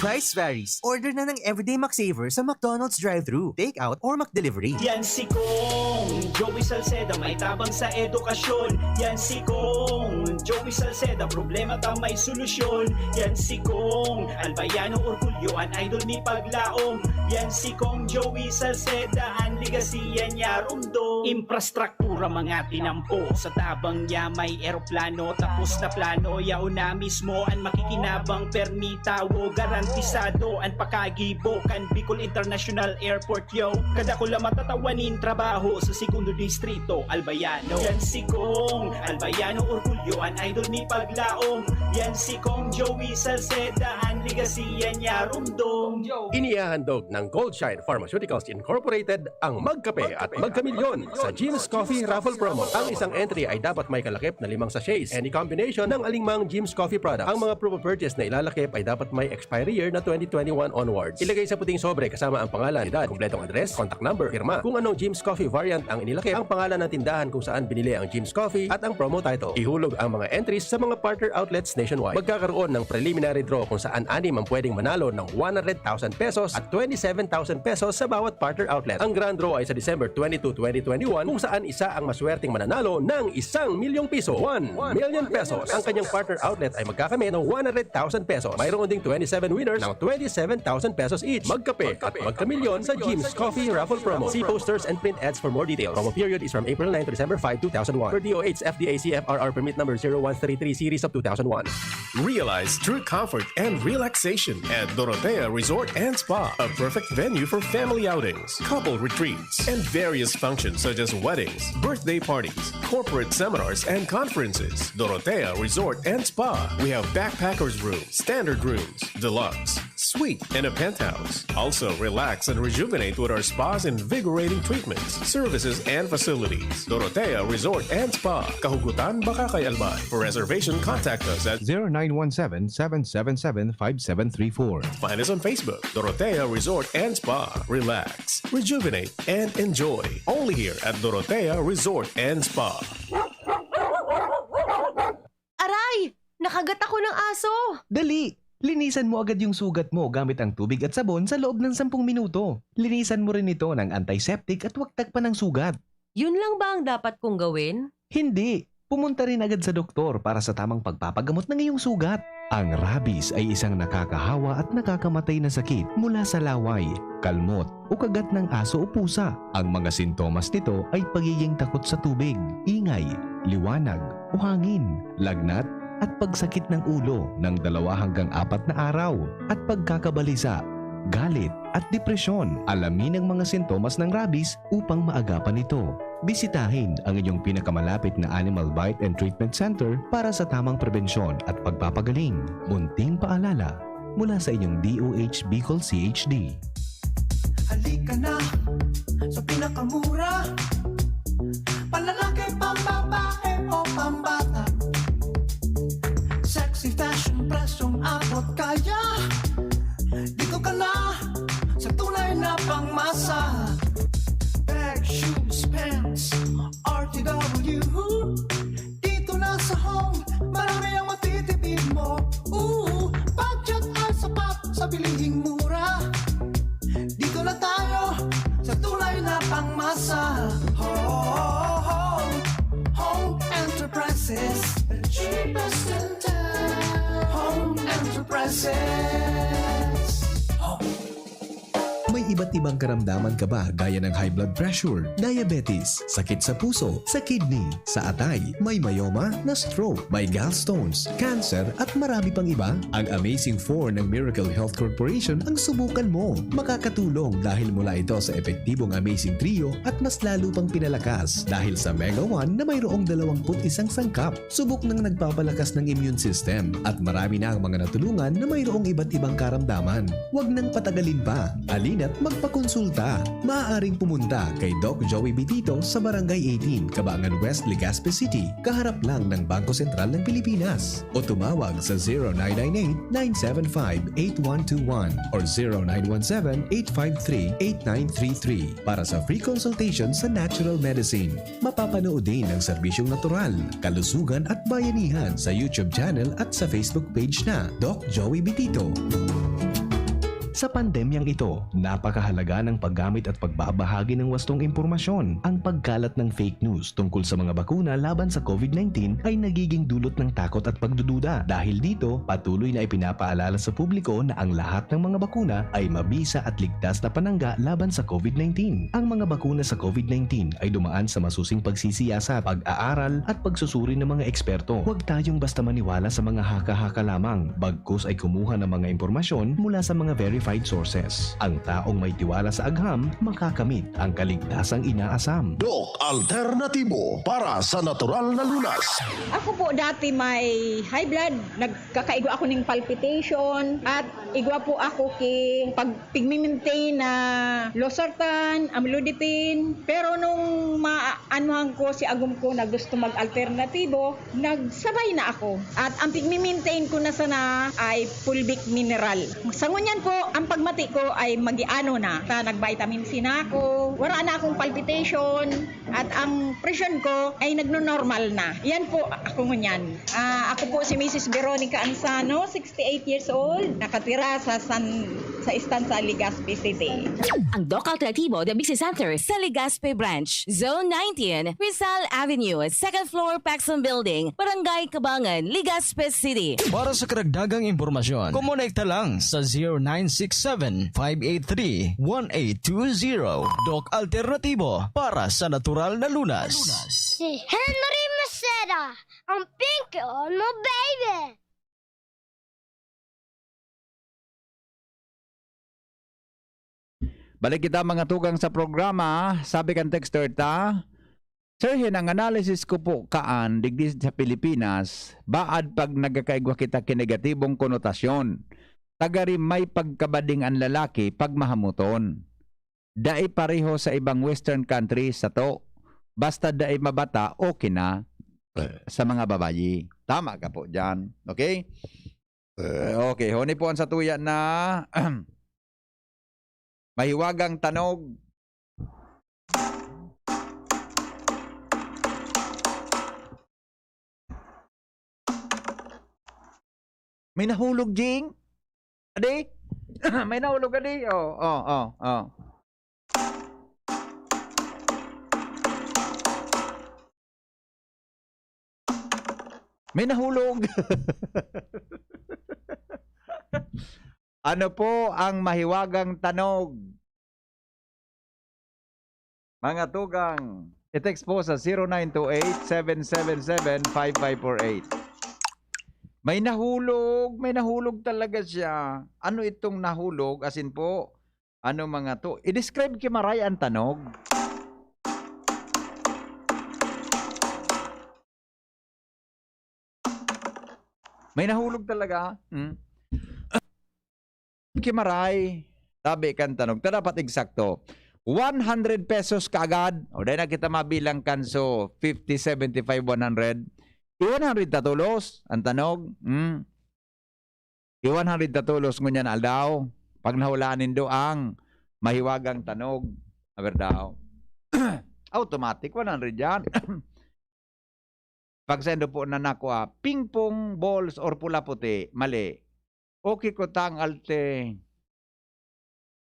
Price varies. Order na ng Everyday McSaver sa McDonald's drive-thru, take-out, or McDelivery. Yan si Kong Joey Salceda, may tabang sa edukasyon. Yan si Kong Joey Salceda, problema ta may solusyon. Yan si Kong Albayano Orgulyo, an idol mi paglaom. Yan si Kong Joey Salceda, an legacy yan niya rumdom. Infrastruktura, mga tinampo, sa tabang niya may eroplano, tapos na plano, yaon na mismo an makikinabang, permi tawo, garantisado an pakagibo kan Bicol International Airport, yo. Kadakula matatawa nin trabaho sa Segundo Distrito, Albayano. Yan si Kong Albayano Orgulyo, an idol mi paglaom. Yan si Kong Joey Salceda, an legacy yan niya rumdom. Inihahandog ng Goldshine Pharmaceuticals Incorporated ang Magkape at Magkamilyon sa Jim's Coffee Raffle Promo. Ang isang entry ay dapat may kalakip na limang sachets, any combination ng alingmang Jim's Coffee product. Ang mga proof of purchase na ilalakip ay dapat may expiry year na twenty twenty-one onwards. Ilagay sa puting sobre kasama ang pangalan, edad, kumpletong address, contact number, pirma. Kung anong Jim's Coffee variant ang inilakip, ang pangalan ng tindahan kung saan binili ang Jim's Coffee at ang promo title. Ihulog ang mga entries sa mga partner outlets nationwide. Magkakaroon ng preliminary draw kung saan anim ang pwedeng manalo ng one hundred thousand pesos at twenty-seven thousand pesos sa bawat partner outlet. Ang grand draw ay sa December twenty-two, twenty twenty-one, kung saan isa ang maswerteng mananalo ng isang milyong piso, one million pesos. Ang kanyang partner outlet ay magkakamit ng one hundred thousand pesos. Mayroon ding twenty-seven winners ng twenty-seven thousand pesos each. Magkape at magkamilyon sa Jim's Coffee Raffle Promo. See posters and print ads for more details. Promo period is from April nine to December five, two thousand one. Per D O H F D A C F R R permit number zero one three three series of two thousand one. Realize true comfort and relaxation at Dorotea Resort and Spa, a perfect venue for family outings, couple retreats, and various functions such as weddings, birthday parties, corporate seminars, and conferences. Dorotea Resort and Spa. We have backpackers room, standard rooms, deluxe, Suite in a penthouse. Also, relax and rejuvenate with our spa's invigorating treatments, services, and facilities. Dorotea Resort and Spa, Kahugutan, Bacacay, Albay. For reservation, contact us at zero nine one seven, seven seven seven, five seven three four. Find us on Facebook, Dorotea Resort and Spa. Relax, rejuvenate, and enjoy. Only here at Dorotea Resort and Spa. Aray! Nakagat ako ng aso! Dali! Linisan mo agad yung sugat mo gamit ang tubig at sabon sa loob ng sampung minuto. Linisan mo rin ito ng antiseptic at huwag tagpan ang sugat. Yun lang ba ang dapat kong gawin? Hindi! Pumunta rin agad sa doktor para sa tamang pagpapagamot ng iyong sugat. Ang rabies ay isang nakakahawa at nakakamatay na sakit mula sa laway, kalmot, o kagat ng aso o pusa. Ang mga sintomas nito ay pagiging takot sa tubig, ingay, liwanag, o hangin, lagnat, at pagsakit ng ulo ng dalawa hanggang apat na araw, at pagkakabalisa, galit, at depresyon. Alamin ang mga sintomas ng rabies upang maagapan ito. Bisitahin ang inyong pinakamalapit na Animal Bite and Treatment Center para sa tamang prebensyon at pagpapagaling. Munting paalala mula sa inyong D O H Bicol C H D. Halika na sa pinakamura. Panlalaki, pambabae o pambata. Sexy fashion, presyong abot kaya. Dito ka na sa tunay na pangmasa. Bag, shoes, pants, R T W. Dito na sa Home, marami ang matitipid mo. Ooh, budget ay sapat sa bilihing mura. Dito na tayo sa tunay na pangmasa. Home, Home Enterprises, the cheapest in town. Home Enterprises. Home. May iba't ibang karamdaman ka ba, gaya ng high blood pressure, diabetes, sakit sa puso, sa kidney, sa atay, may myoma, na stroke, may gallstones, cancer, at marami pang iba? Ang Amazing Four ng Miracle Health Corporation ang subukan mo. Makakatulong dahil mula ito sa epektibong Amazing Trio at mas lalo pang pinalakas dahil sa Mega One na mayroong dalawampu't isang sangkap. Subok nang nagpapalakas ng immune system at marami na ang mga natulungan na mayroong iba't ibang karamdaman. Huwag nang patagalin pa. Halina't magpakonsulta. Maaaring pumunta kay Doc Joey Bitito sa Barangay eighteen, Cabangan West, Legazpi City, kaharap lang ng Bangko Sentral ng Pilipinas. O tumawag sa zero nine nine eight, nine seven five, eight one two one or zero nine one seven, eight five three, eight nine three three para sa free consultation sa natural medicine. Mapapanood din ang serbisyong natural, kalusugan at bayanihan sa YouTube channel at sa Facebook page na Doc Joey Bitito. Sa pandemyang ito, napakahalaga ng paggamit at pagbabahagi ng wastong impormasyon. Ang pagkalat ng fake news tungkol sa mga bakuna laban sa COVID nineteen ay nagiging dulot ng takot at pagdududa. Dahil dito, patuloy na ipinapaalala sa publiko na ang lahat ng mga bakuna ay mabisa at ligtas na panangga laban sa COVID nineteen. Ang mga bakuna sa COVID nineteen ay dumaan sa masusing pagsisiyasat, pag-aaral, at pagsusuri ng mga eksperto. Huwag tayong basta maniwala sa mga haka-haka lamang, bagkus ay kumuha ng mga impormasyon mula sa mga verified sources. Ang taong may tiwala sa agham, makakamit ang kaligtasang inaasam. Doc Alternatibo para sa natural na lunas. Ako po dati may high blood, nagkakaigwa ako ning palpitation, at igwa po ako ki pag pigmi-maintain na losartan, amlodipine. Pero nung maanuhan ko si agom ko na gusto mag-alternatibo, nagsabay na ako. At ang pigmi-maintain ko na sana ay fulvic mineral. Sa ngunyan po, ang pagmati ko ay magiano na. Sa nag-vitamin C na ako, wala na akong palpitation, at ang presyon ko ay nagno-normal na. Yan po ako ngunyan. Ah, ako po si Missus Veronica Ansano, sixty-eight years old, nakatira sa San, sa Estancia, Legazpi City. Ang Doc Alternativo, the Business Center sa Legazpi Branch, Zone nineteen, Rizal Avenue, second floor, Paxson Building, Barangay Cabangan, Legazpi City. Para sa karagdagang impormasyon, kumonekta lang sa zero nine six seven, five eight three, one eight two zero. Doc Alternativo para sa natural na lunas. Si Henry Maceda, ang pink on mo, baby! Balik kita, mga tugang, sa programa. Sabi kan texter ta, "Sir Hen, ang analysis ko po kaan digdi sa Pilipinas, baad pag nagkakaigwa kita ki negatibong konotasyon. Tagari may pagkabading an lalaki pag mahamuton. Dai pareho sa ibang western countries sato. Basta dai mabata, okay na sa mga babayi. Tama ka po diyan. Okay? Okay, honi po ang satuya na mahiwagang tanog. May nahulog, Jing? Adi? May nahulog, adi? Oh, oh, oh, oh. May nahulog. Ano po ang mahiwagang tanog? Mga tugang, i-text po sa zero nine two eight, seven seven seven, five five four eight. May nahulog, may nahulog talaga siya. Ano itong nahulog? As in po, ano mga to? I-describe ki Maray ang tanog. May nahulog talaga. Hmm? Ki Maray, tabi kan tanog. Ta dapat eksakto. One hundred pesos kaagad. O, dahil na kita mabilang kan so, fifty, seventy-five, one hundred. I one hundred ta tolos, ang tanog. Hmm? I one hundred ta tolos ngunyan aldaw. Pag nahulaan nindo ang mahiwagang tanog. Aber daw. Automatic, one hundred yan. Pagsendo po na nako, ah, ping-pong balls or pula-puti, mali. Okay ko tang alte.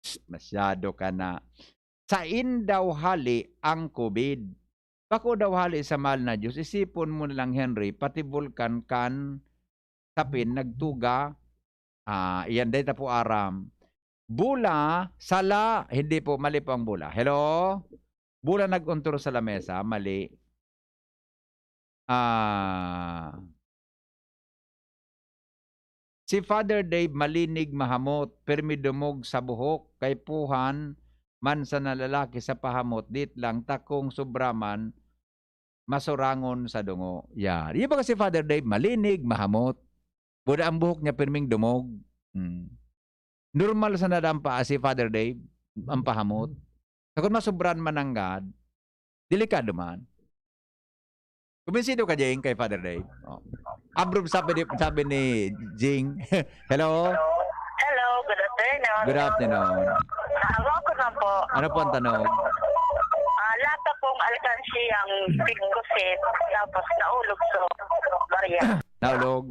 Psst, masyado ka na. Sain daw hali ang COVID? Bako daw hali sa mahal na Diyos. Isipon mo na lang, Henry, pati bulkan kan sapin nagtuga. Ah, iyan, dahil ta po aram. Bula, sala, hindi po, mali po ang bula. Hello? Bula nag-untor sa lamesa, mali. Ah, si Father Dave malinig, mahamot, pirmi dumog sa buhok, kaipuhan man sa nalalaki sa pahamot, dit lang takong sobra man, masurangon sa dungo. Yan. Yung baga si Father Dave, malinig, mahamot. Buda ang buhok niya, pirming dumog. Hmm. Normal sa nadampa si Father Dave, ang pahamot. Sa kung masubran man ang God, delikado man. Kumbinsido ka, Jing, kay Father Dave? Oh. Abrob sabi ni, sabi ni Jing. Hello? Hello, good afternoon. Good afternoon. Ako, ako na po. Ano po ang tanong? Ah, lata pong alkansiyang pigkusit, tapos naulog sa barya. Naulog?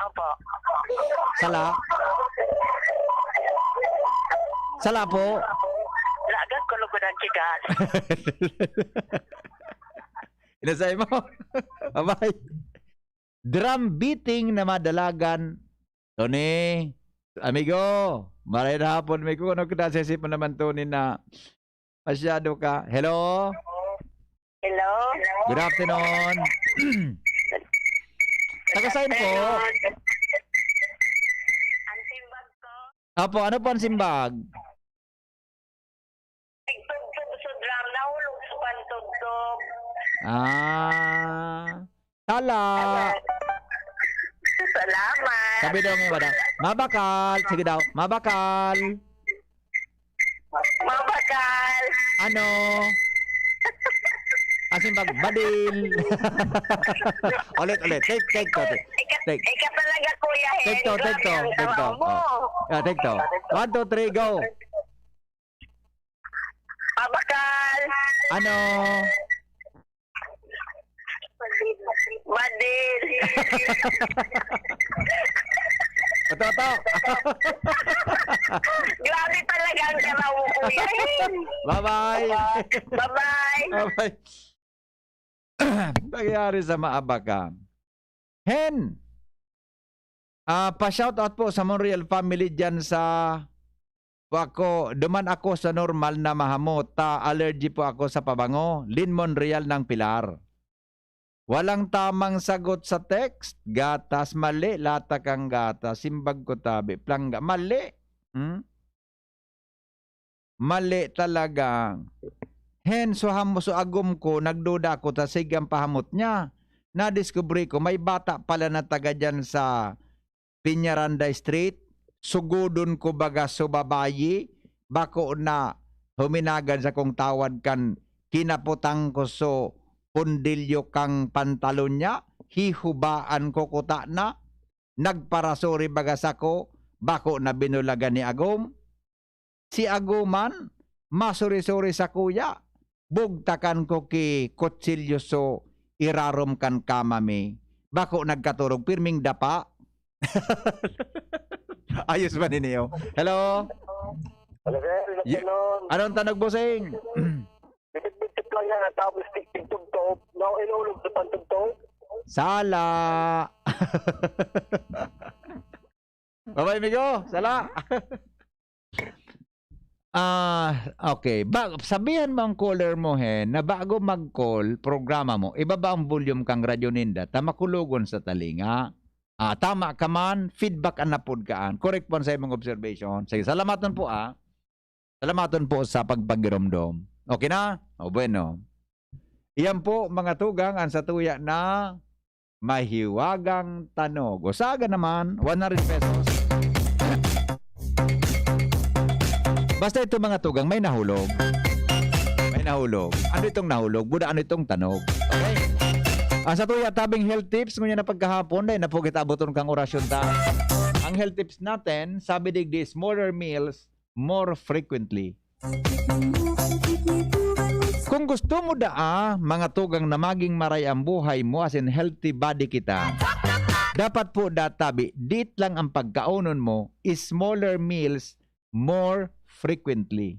Opo. Sala? Sala po? Lagan ko lugod ang tigas. Inasay mo? Abay. Drum beating na madalagan. Tony, amigo, maray na hapon, amigo. Ano kita sa isip mo naman, Tony, na masyado ka? Hello? Hello? Good afternoon. Taga saan po? Ang simbag ko. Apo, ano po ang simbag? Nagtugtog sa drum, nahulog sa pantugtog. Ah. Sala. Salamat. Sabi daw ngayon, madam, "Mabakal." Sige daw, "Mabakal." Mabakal. Ano? Asin bag badil. Ulit, ulit. Take, take two, take. Ika, take, ika talaga, Kuya Hen. Take two, take two, take two. Oh. Yeah, take two. One, two, three, go. Mabakal. Ano? Badil. Ito, ito. Grabe talaga ang galaw mo, Kuya Hen. Bye-bye. Bye-bye. Bye-bye. Nangyari sa Maabaka. Hen! Ah, pa-shoutout po sa Monreal family dyan sa po ako, duman ako sa normal na mahamot, ta allergy po ako sa pabango. Lin Monreal ng Pilar. Walang tamang sagot sa text. Gatas, mali. Lata kang gatas. Simbag ko tabi. Plangga, mali. Hmm? Mali talaga. Hen, so ham-, so agom ko, nagduda ako ta sige ang pahamot niya. Nadiskubre ko, may bata pala na taga dyan sa Peñaranda Street. sugodon ko baga so babayi, bako na huminagad sa kong tawad kan kinaputang ko so pundilyo kang pantalon niya, hihubaan ko kuta na, nagparasuri baga sako, bako na binulagan ni agom. Si agom man, masuri-suri sakuya, bugtakan ko ki kutsilyo so irarom kan kama mi. Bako nagkaturog, pirming dapa. Ayos ba ninyo? Hello? Hello, sir. Good Ye- afternoon. Anong tanog, bossing? Bitbit lang yan, tapos tig-, tigtugtog. No, inulog sa pantugtog. Sala. Babay, migo. Sala. Ah, okay. Ba, sabihan mo ang caller mo, he, na bago mag-call, programa mo, ibaba ang volume kang radyo ninda, ta makulogon sa talinga. Ah, tama ka man, feedback an napod kaan. Correct po ang sa imong observation. Sige, salamaton po, ah. Salamaton po sa pagpagiromdom. Okay na? O, bueno. Iyan po, mga tugang, ang satuya na mahiwagang tanog. O, saga naman, one hundred pesos. Basta ito, mga tugang, may nahulog. May nahulog. Ano itong nahulog? Buda, ano itong tanog? Okay? Ang satuya tabing health tips, ngunyan na pagkahapon, dahil napugit aboton kang orasyon ta. Ang health tips natin, sabi digdi, smaller meals, more frequently. Kung gusto mo daa, mga tugang, na maging maray ang buhay mo, as in healthy body kita, dapat po databi, diit lang ang pagkaonon mo, smaller meals more frequently.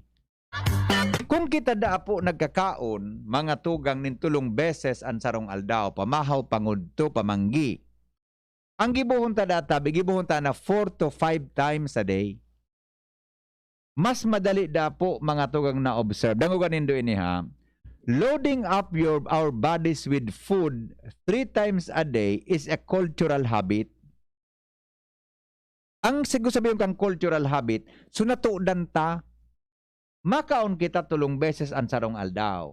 Kung kita daa po nagkakaon, mga tugang, nin tulong beses an sarong aldaw, pamahaw, pangudto, pamanggi, ang gibohon ta databi, gibohon ta na four to five times a day. Mas madali da po, mga tugang, na observe. Dangoga nindo ini, ha. Loading up your, our bodies with food three times a day is a cultural habit. Ang sigo sabihin kang cultural habit, so natudan ta, makaon kita tulong beses an sarong aldaw.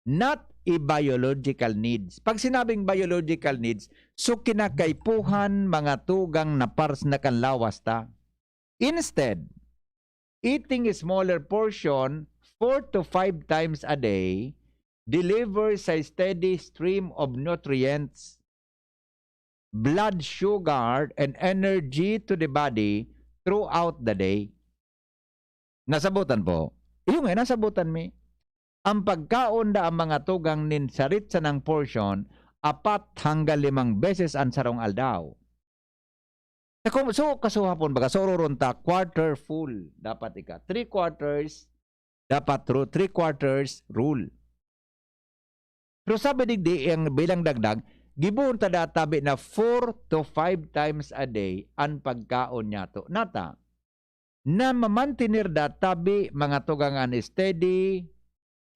Not a biological needs. Pag sinabing biological needs, so kinakaipuhan, mga tugang, na pars na kan lawas ta. Instead, eating a smaller portion four to five times a day delivers a steady stream of nutrients, blood sugar, and energy to the body throughout the day. Nasabutan po? Iyo nga, nasabutan mi. Ang pagkaon da ang mga tugang nin sarit sanang portion, apat hanggang limang beses an sarong aldaw. Sa kum-, so, kasuhapon, baga, so, ururon ta, quarter full, dapat ika. Three quarters, dapat ru-, three quarters rule. Pero sabi digdi, ang bilang dagdag, gibohon ta databi na four to five times a day an pagkaon niyato. Nata, na mamantener databi, mga tugang, an steady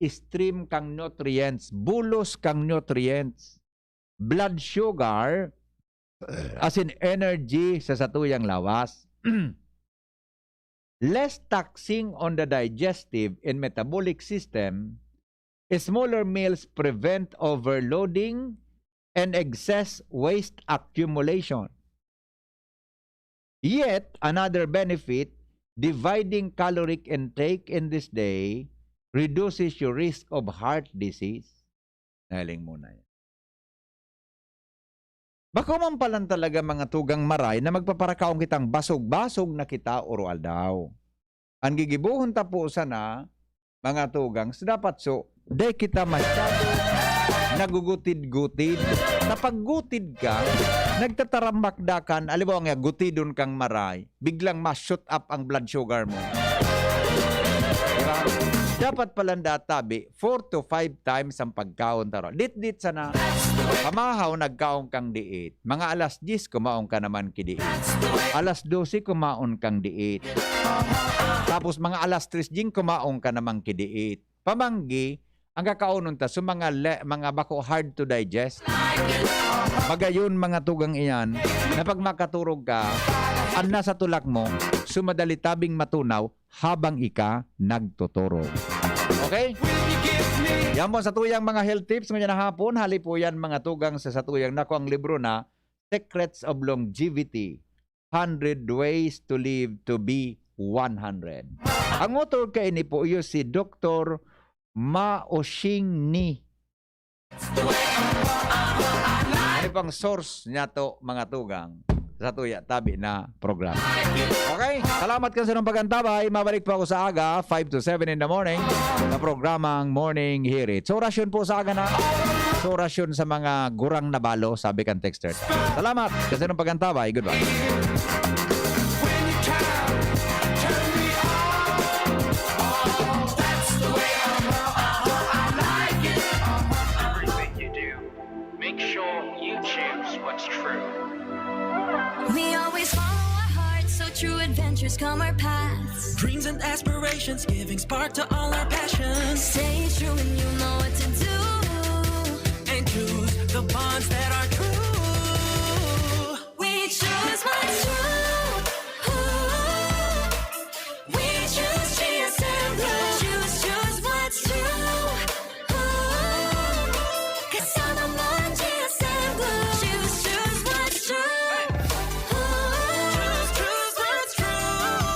stream kang nutrients, bulos kang nutrients, blood sugar, as in energy sa satuyang lawas. Less taxing on the digestive and metabolic system, smaller meals prevent overloading and excess waste accumulation. Yet, another benefit, dividing caloric intake in this day reduces your risk of heart disease. Nahiling mo na yan. Bako man palan talaga, mga tugang, maray na magpaparakaon kitang basog-basog na kita oro-aldaw. An gigibohon ta po sana, mga tugang, so dapat so, dai kita masyado nagugutid-gutid. Kapag gutid ka, nagtatarambak da kan, alibawa nga, gutidon kang maray, biglang ma-shoot up ang blood sugar mo. Diba? Dapat palan databi, four to five times ang pagkaon taro. Dit-dit sana, pamahaw nagkaon kang diit. Mga alas diyes, kumaon ka naman ki diit. Alas dose, kumaon kang diit. Tapos mga alas tres ding, kumaon ka naman ki diit. Pamanggi, ang kakaonon ta, so mga le-, mga bako hard to digest. Magayon, mga tugang iyan, na pag makaturog ka, an nasa tulak mo, so madali tabing matunaw habang ika nagtuturog. Okay? Yan po satuyang mga health tips ngunyan na hapon. Hali po yan, mga tugang, sa satuyang nakuang libro na Secrets of Longevity. hundred ways to live to be one hundred. Ang author kaini po iyo si Doktor Mao Shing Ni. Ano pang source niya to, mga tugang, sa tuya tabi na programa? Okay? Salamat kan sa inyong pag-antabay. Mabalik po ako sa aga, five to seven in the morning, sa programang Morning Hirit. So, orasyon po sa aga na. So, orasyon sa mga gurang na balo, sabi kan texter. Salamat kan sa inyong pag-antabay. Goodbye. When you come, turn me on. Oh, that's the way I want, I want, I like it. Everything you do, make sure you choose what's true. We always follow our hearts, so true adventures come our paths. Dreams and aspirations giving spark to all our passions. Stay true and you know what to do. And choose the bonds that are true. We choose what's true. Ooh. We choose G S M Blue. Choose, choose what's true. Ooh. Kasama mo ang G S M Blue. Choose, choose what's true. Ooh. Choose, choose what's true.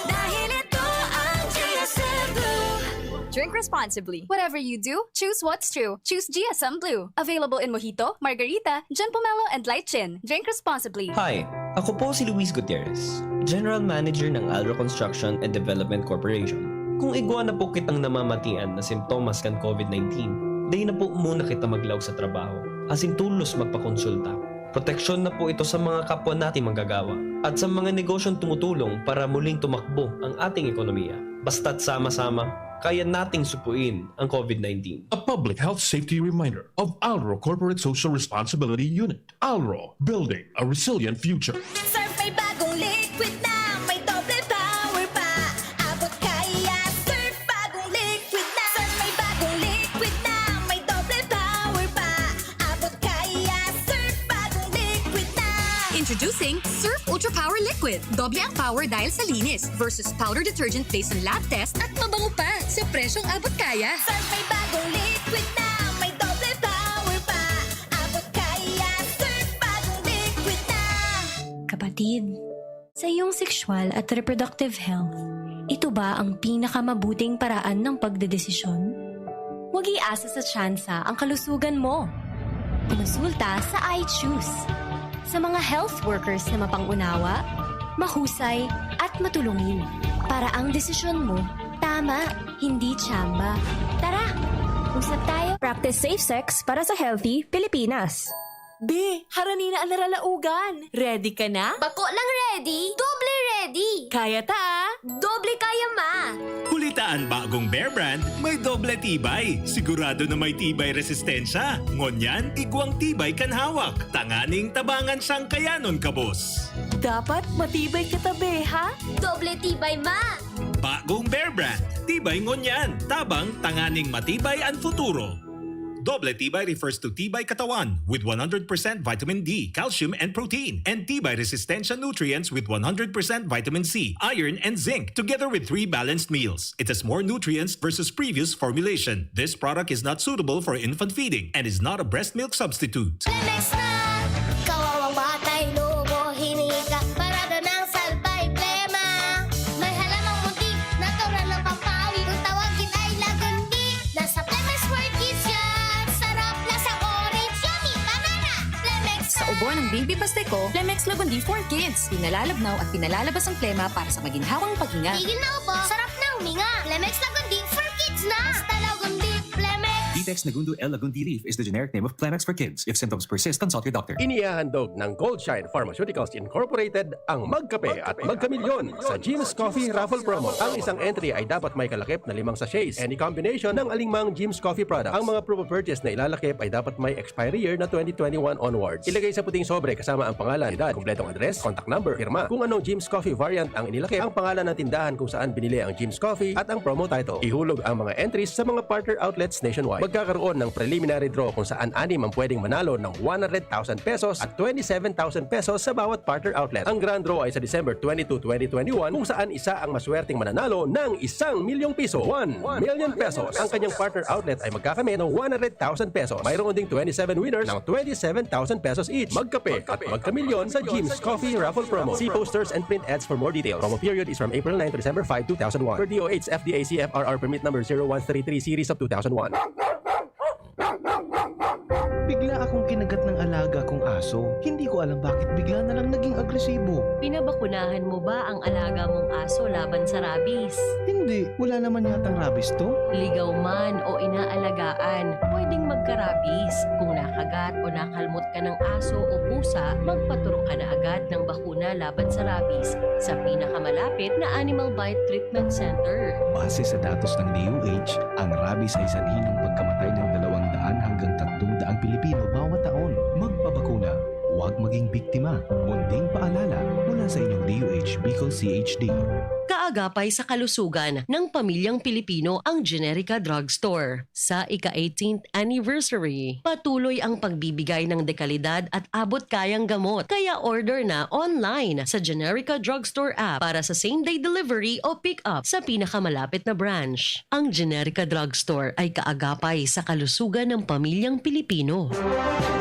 Dahil ito ang G S M Blue. Drink responsibly. Whatever you do, choose what's true. Choose G S M Blue. Available in Mojito, Margarita, John Pomelo, and Light Gin. Drink responsibly. Hi, ako po si Luis Gutierrez, General Manager ng Alro Construction and Development Corporation. Kung igwa na po kitang namamatian na simptomas kan COVID nineteen, dai na po muna kita maglaog sa trabaho, asin tolos magpakonsulta. Proteksyon na po ito sa mga kapwa nating manggagawa at sa mga negosyong tumutulong para muling tumakbo ang ating ekonomiya. Basta't sama-sama, kaya nating supuin ang COVID nineteen. A public health safety reminder of Alro Corporate Social Responsibility Unit. Alro, building a resilient future. Surf may bagong liquid na, may doble power pa. Abot kaya, Surf bagong liquid na. Surf may bagong liquid na, may doble power pa. Abot kaya, Surf bagong liquid na. Introducing Surf Ultra Power Liquid. Doble ang power dahil sa linis versus powder detergent based on lab test at mabango pa sa presyong abot kaya. Surf may bagong liquid na, may doble power pa. Abot kaya, Surf bagong liquid na. Kapatid, sa iyong sexual at reproductive health, ito ba ang pinakamabuting paraan ng pagdedesisyon? Huwag iasa sa tsansa ang kalusugan mo. Kumonsulta sa I Choose. Sa mga health workers na mapang-unawa, mahusay, at matulungin, para ang desisyon mo tama, hindi tsamba. Tara, usap tayo. Practice safe sex para sa healthy Pilipinas. Be, harani na an naralaogan. Ready ka na? Bako lang ready, doble ready. Kaya ta, ah. Doble kaya, ma. Huli ta an bagong Bear Brand, may doble tibay. Sigurado na may tibay resistensya. Ngunyan, igwang tibay kan hawak. Tanganing tabangan siyang kayanon, kabos. Dapat matibay kita, be, ha? Doble tibay, ma. Bagong Bear Brand. Tibay ngunyan. Tabang, tanganing matibay an futuro. Doble tibay refers to tibay katawan with one hundred percent vitamin D, calcium, and protein, and tibay resistensya nutrients with one hundred percent vitamin C, iron, and zinc, together with three balanced meals. It has more nutrients versus previous formulation. This product is not suitable for infant feeding and is not a breast milk substitute. Lemex na! Kawawang batay, lumo, hinika, parada ng salbay, plema. May halamang muntik, natural na pampawi. Kung tawagin ay Lagundi, nasa Lemex World Kids yan. Sarap, lasang orange, yummy, banana. Lemex Sa ubo ng baby Basteco, Lemex Lagundi for Kids. Pinalalabnaw at pinalalabas ang plema para sa maginhawang paghinga. Tigil na ubo, sarap na huminga. Lemex Lagundi for Kids na. Basta Lagundi, Lemex. Vitex Nagundo L Lagundi Leaf is the generic name of Plemex for Kids. If symptoms persist, consult your doctor. Inihahandog ng Goldshine Pharmaceuticals Incorporated ang Magkape at Magkamilyon sa Jim's Coffee Raffle Promo. Ang isang entry ay dapat may kalakip na limang sachets. Any combination ng alingmang Jim's Coffee product. Ang mga proof of purchase na ilalakip ay dapat may expiry year na twenty twenty-one onwards. Ilagay sa puting sobre kasama ang pangalan, edad, kumpletong address, contact number, pirma. Kung anong Jim's Coffee variant ang inilakip, ang pangalan ng tindahan kung saan binili ang Jim's Coffee at ang promo title. Ihulog ang mga entries sa mga partner outlets nationwide. Magka- Magkakaroon ng preliminary draw kung saan anim ang pwedeng manalo ng one hundred thousand pesos at twenty-seven thousand pesos sa bawat partner outlet. Ang grand draw ay sa December twenty-two, twenty twenty-one, kung saan isa ang maswerteng mananalo ng isang milyong piso, one million pesos. Ang kanyang partner outlet ay magkakamit ng one hundred thousand pesos. Mayroon ding twenty-seven winners ng twenty-seven thousand pesos each. Magkape at magkamilyon sa Jim's Coffee Raffle Promo. See posters and print ads for more details. Promo period is from April nine to December five, two thousand one. Per D O H F D A C F R R permit number zero one three three series of two thousand one. Bigla akong kinagat ng alaga kong aso. Hindi ko alam bakit bigla na lang naging agresibo. Pinabakunahan mo ba ang alaga mong aso laban sa rabies? Hindi, wala naman yatang rabies to. Ligaw man o inaalagaan, pwedeng magka-rabies. Kung nakagat o nakalmot ka ng aso o pusa, magpaturok ka na agad ng bakuna laban sa rabies sa pinakamalapit na Animal Bite Treatment Center. Base sa datos ng D O H, ang rabies ay sanhi ng pagkamatay ng dalawang daan hanggang tatlong daang Pilipino bawat taon. Magpabakuna, huwag maging biktima. Munting paalala mula sa inyong D O H Bicol C H D. Kaagapay sa kalusugan ng pamilyang Pilipino ang Generica Drugstore. Sa ika-eighteenth anniversary, patuloy ang pagbibigay ng dekalidad at abot-kayang gamot. Kaya order na online sa Generica Drugstore app para sa same-day delivery o pick-up sa pinakamalapit na branch. Ang Generica Drugstore ay kaagapay sa kalusugan ng pamilyang Pilipino.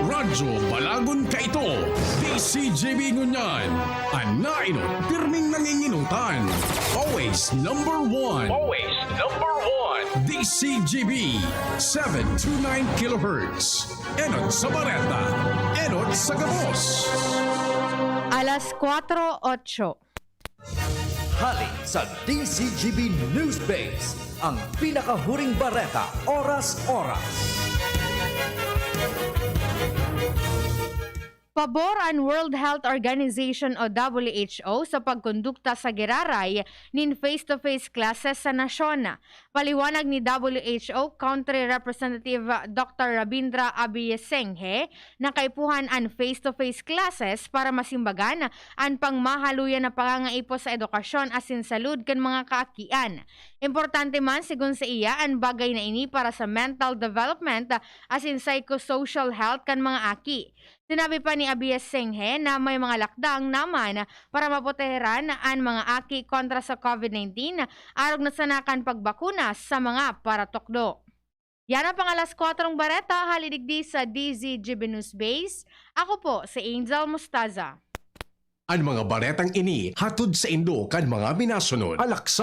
Radyo Balagon Kaito, D C G B ngunyan. An nainot, pirming nanginginutan. Always number one. Always number one. D C G B, seven two nine kilohertz. Enot sa bareta, enot sa gabos. Alas kuwatro otso. Hali sa D C G B Newsbase, ang pinakahuring bareta, oras-oras. Pabor an World Health Organization o W H O sa pagkondukta sa giraray nin face-to-face classes sa nasyon. Paliwanag ni W H O Country Representative Doctor Rabindra Abeyesenghe na kaipuhan an face-to-face classes para masimbagan an pangmahaluyan na pangangaipos sa edukasyon asin salud kan mga kaakian. Importante man, sigon saiya, an bagay na ini para sa mental development asin psychosocial health kan mga aki. Sinabi pa ni Abeyesenghe na may mga lakdang naman para maproteheran an mga aki kontra sa COVID nineteen, arog na sana kan pagbakuna sa mga paratukdo. Yan ang pang-alas kwatrong bareta, hali digdi sa D Z G B News Base. Ako po si Angel Mostaza. An mga baretang ini hatod saindo kan mga minasunod. Alaksa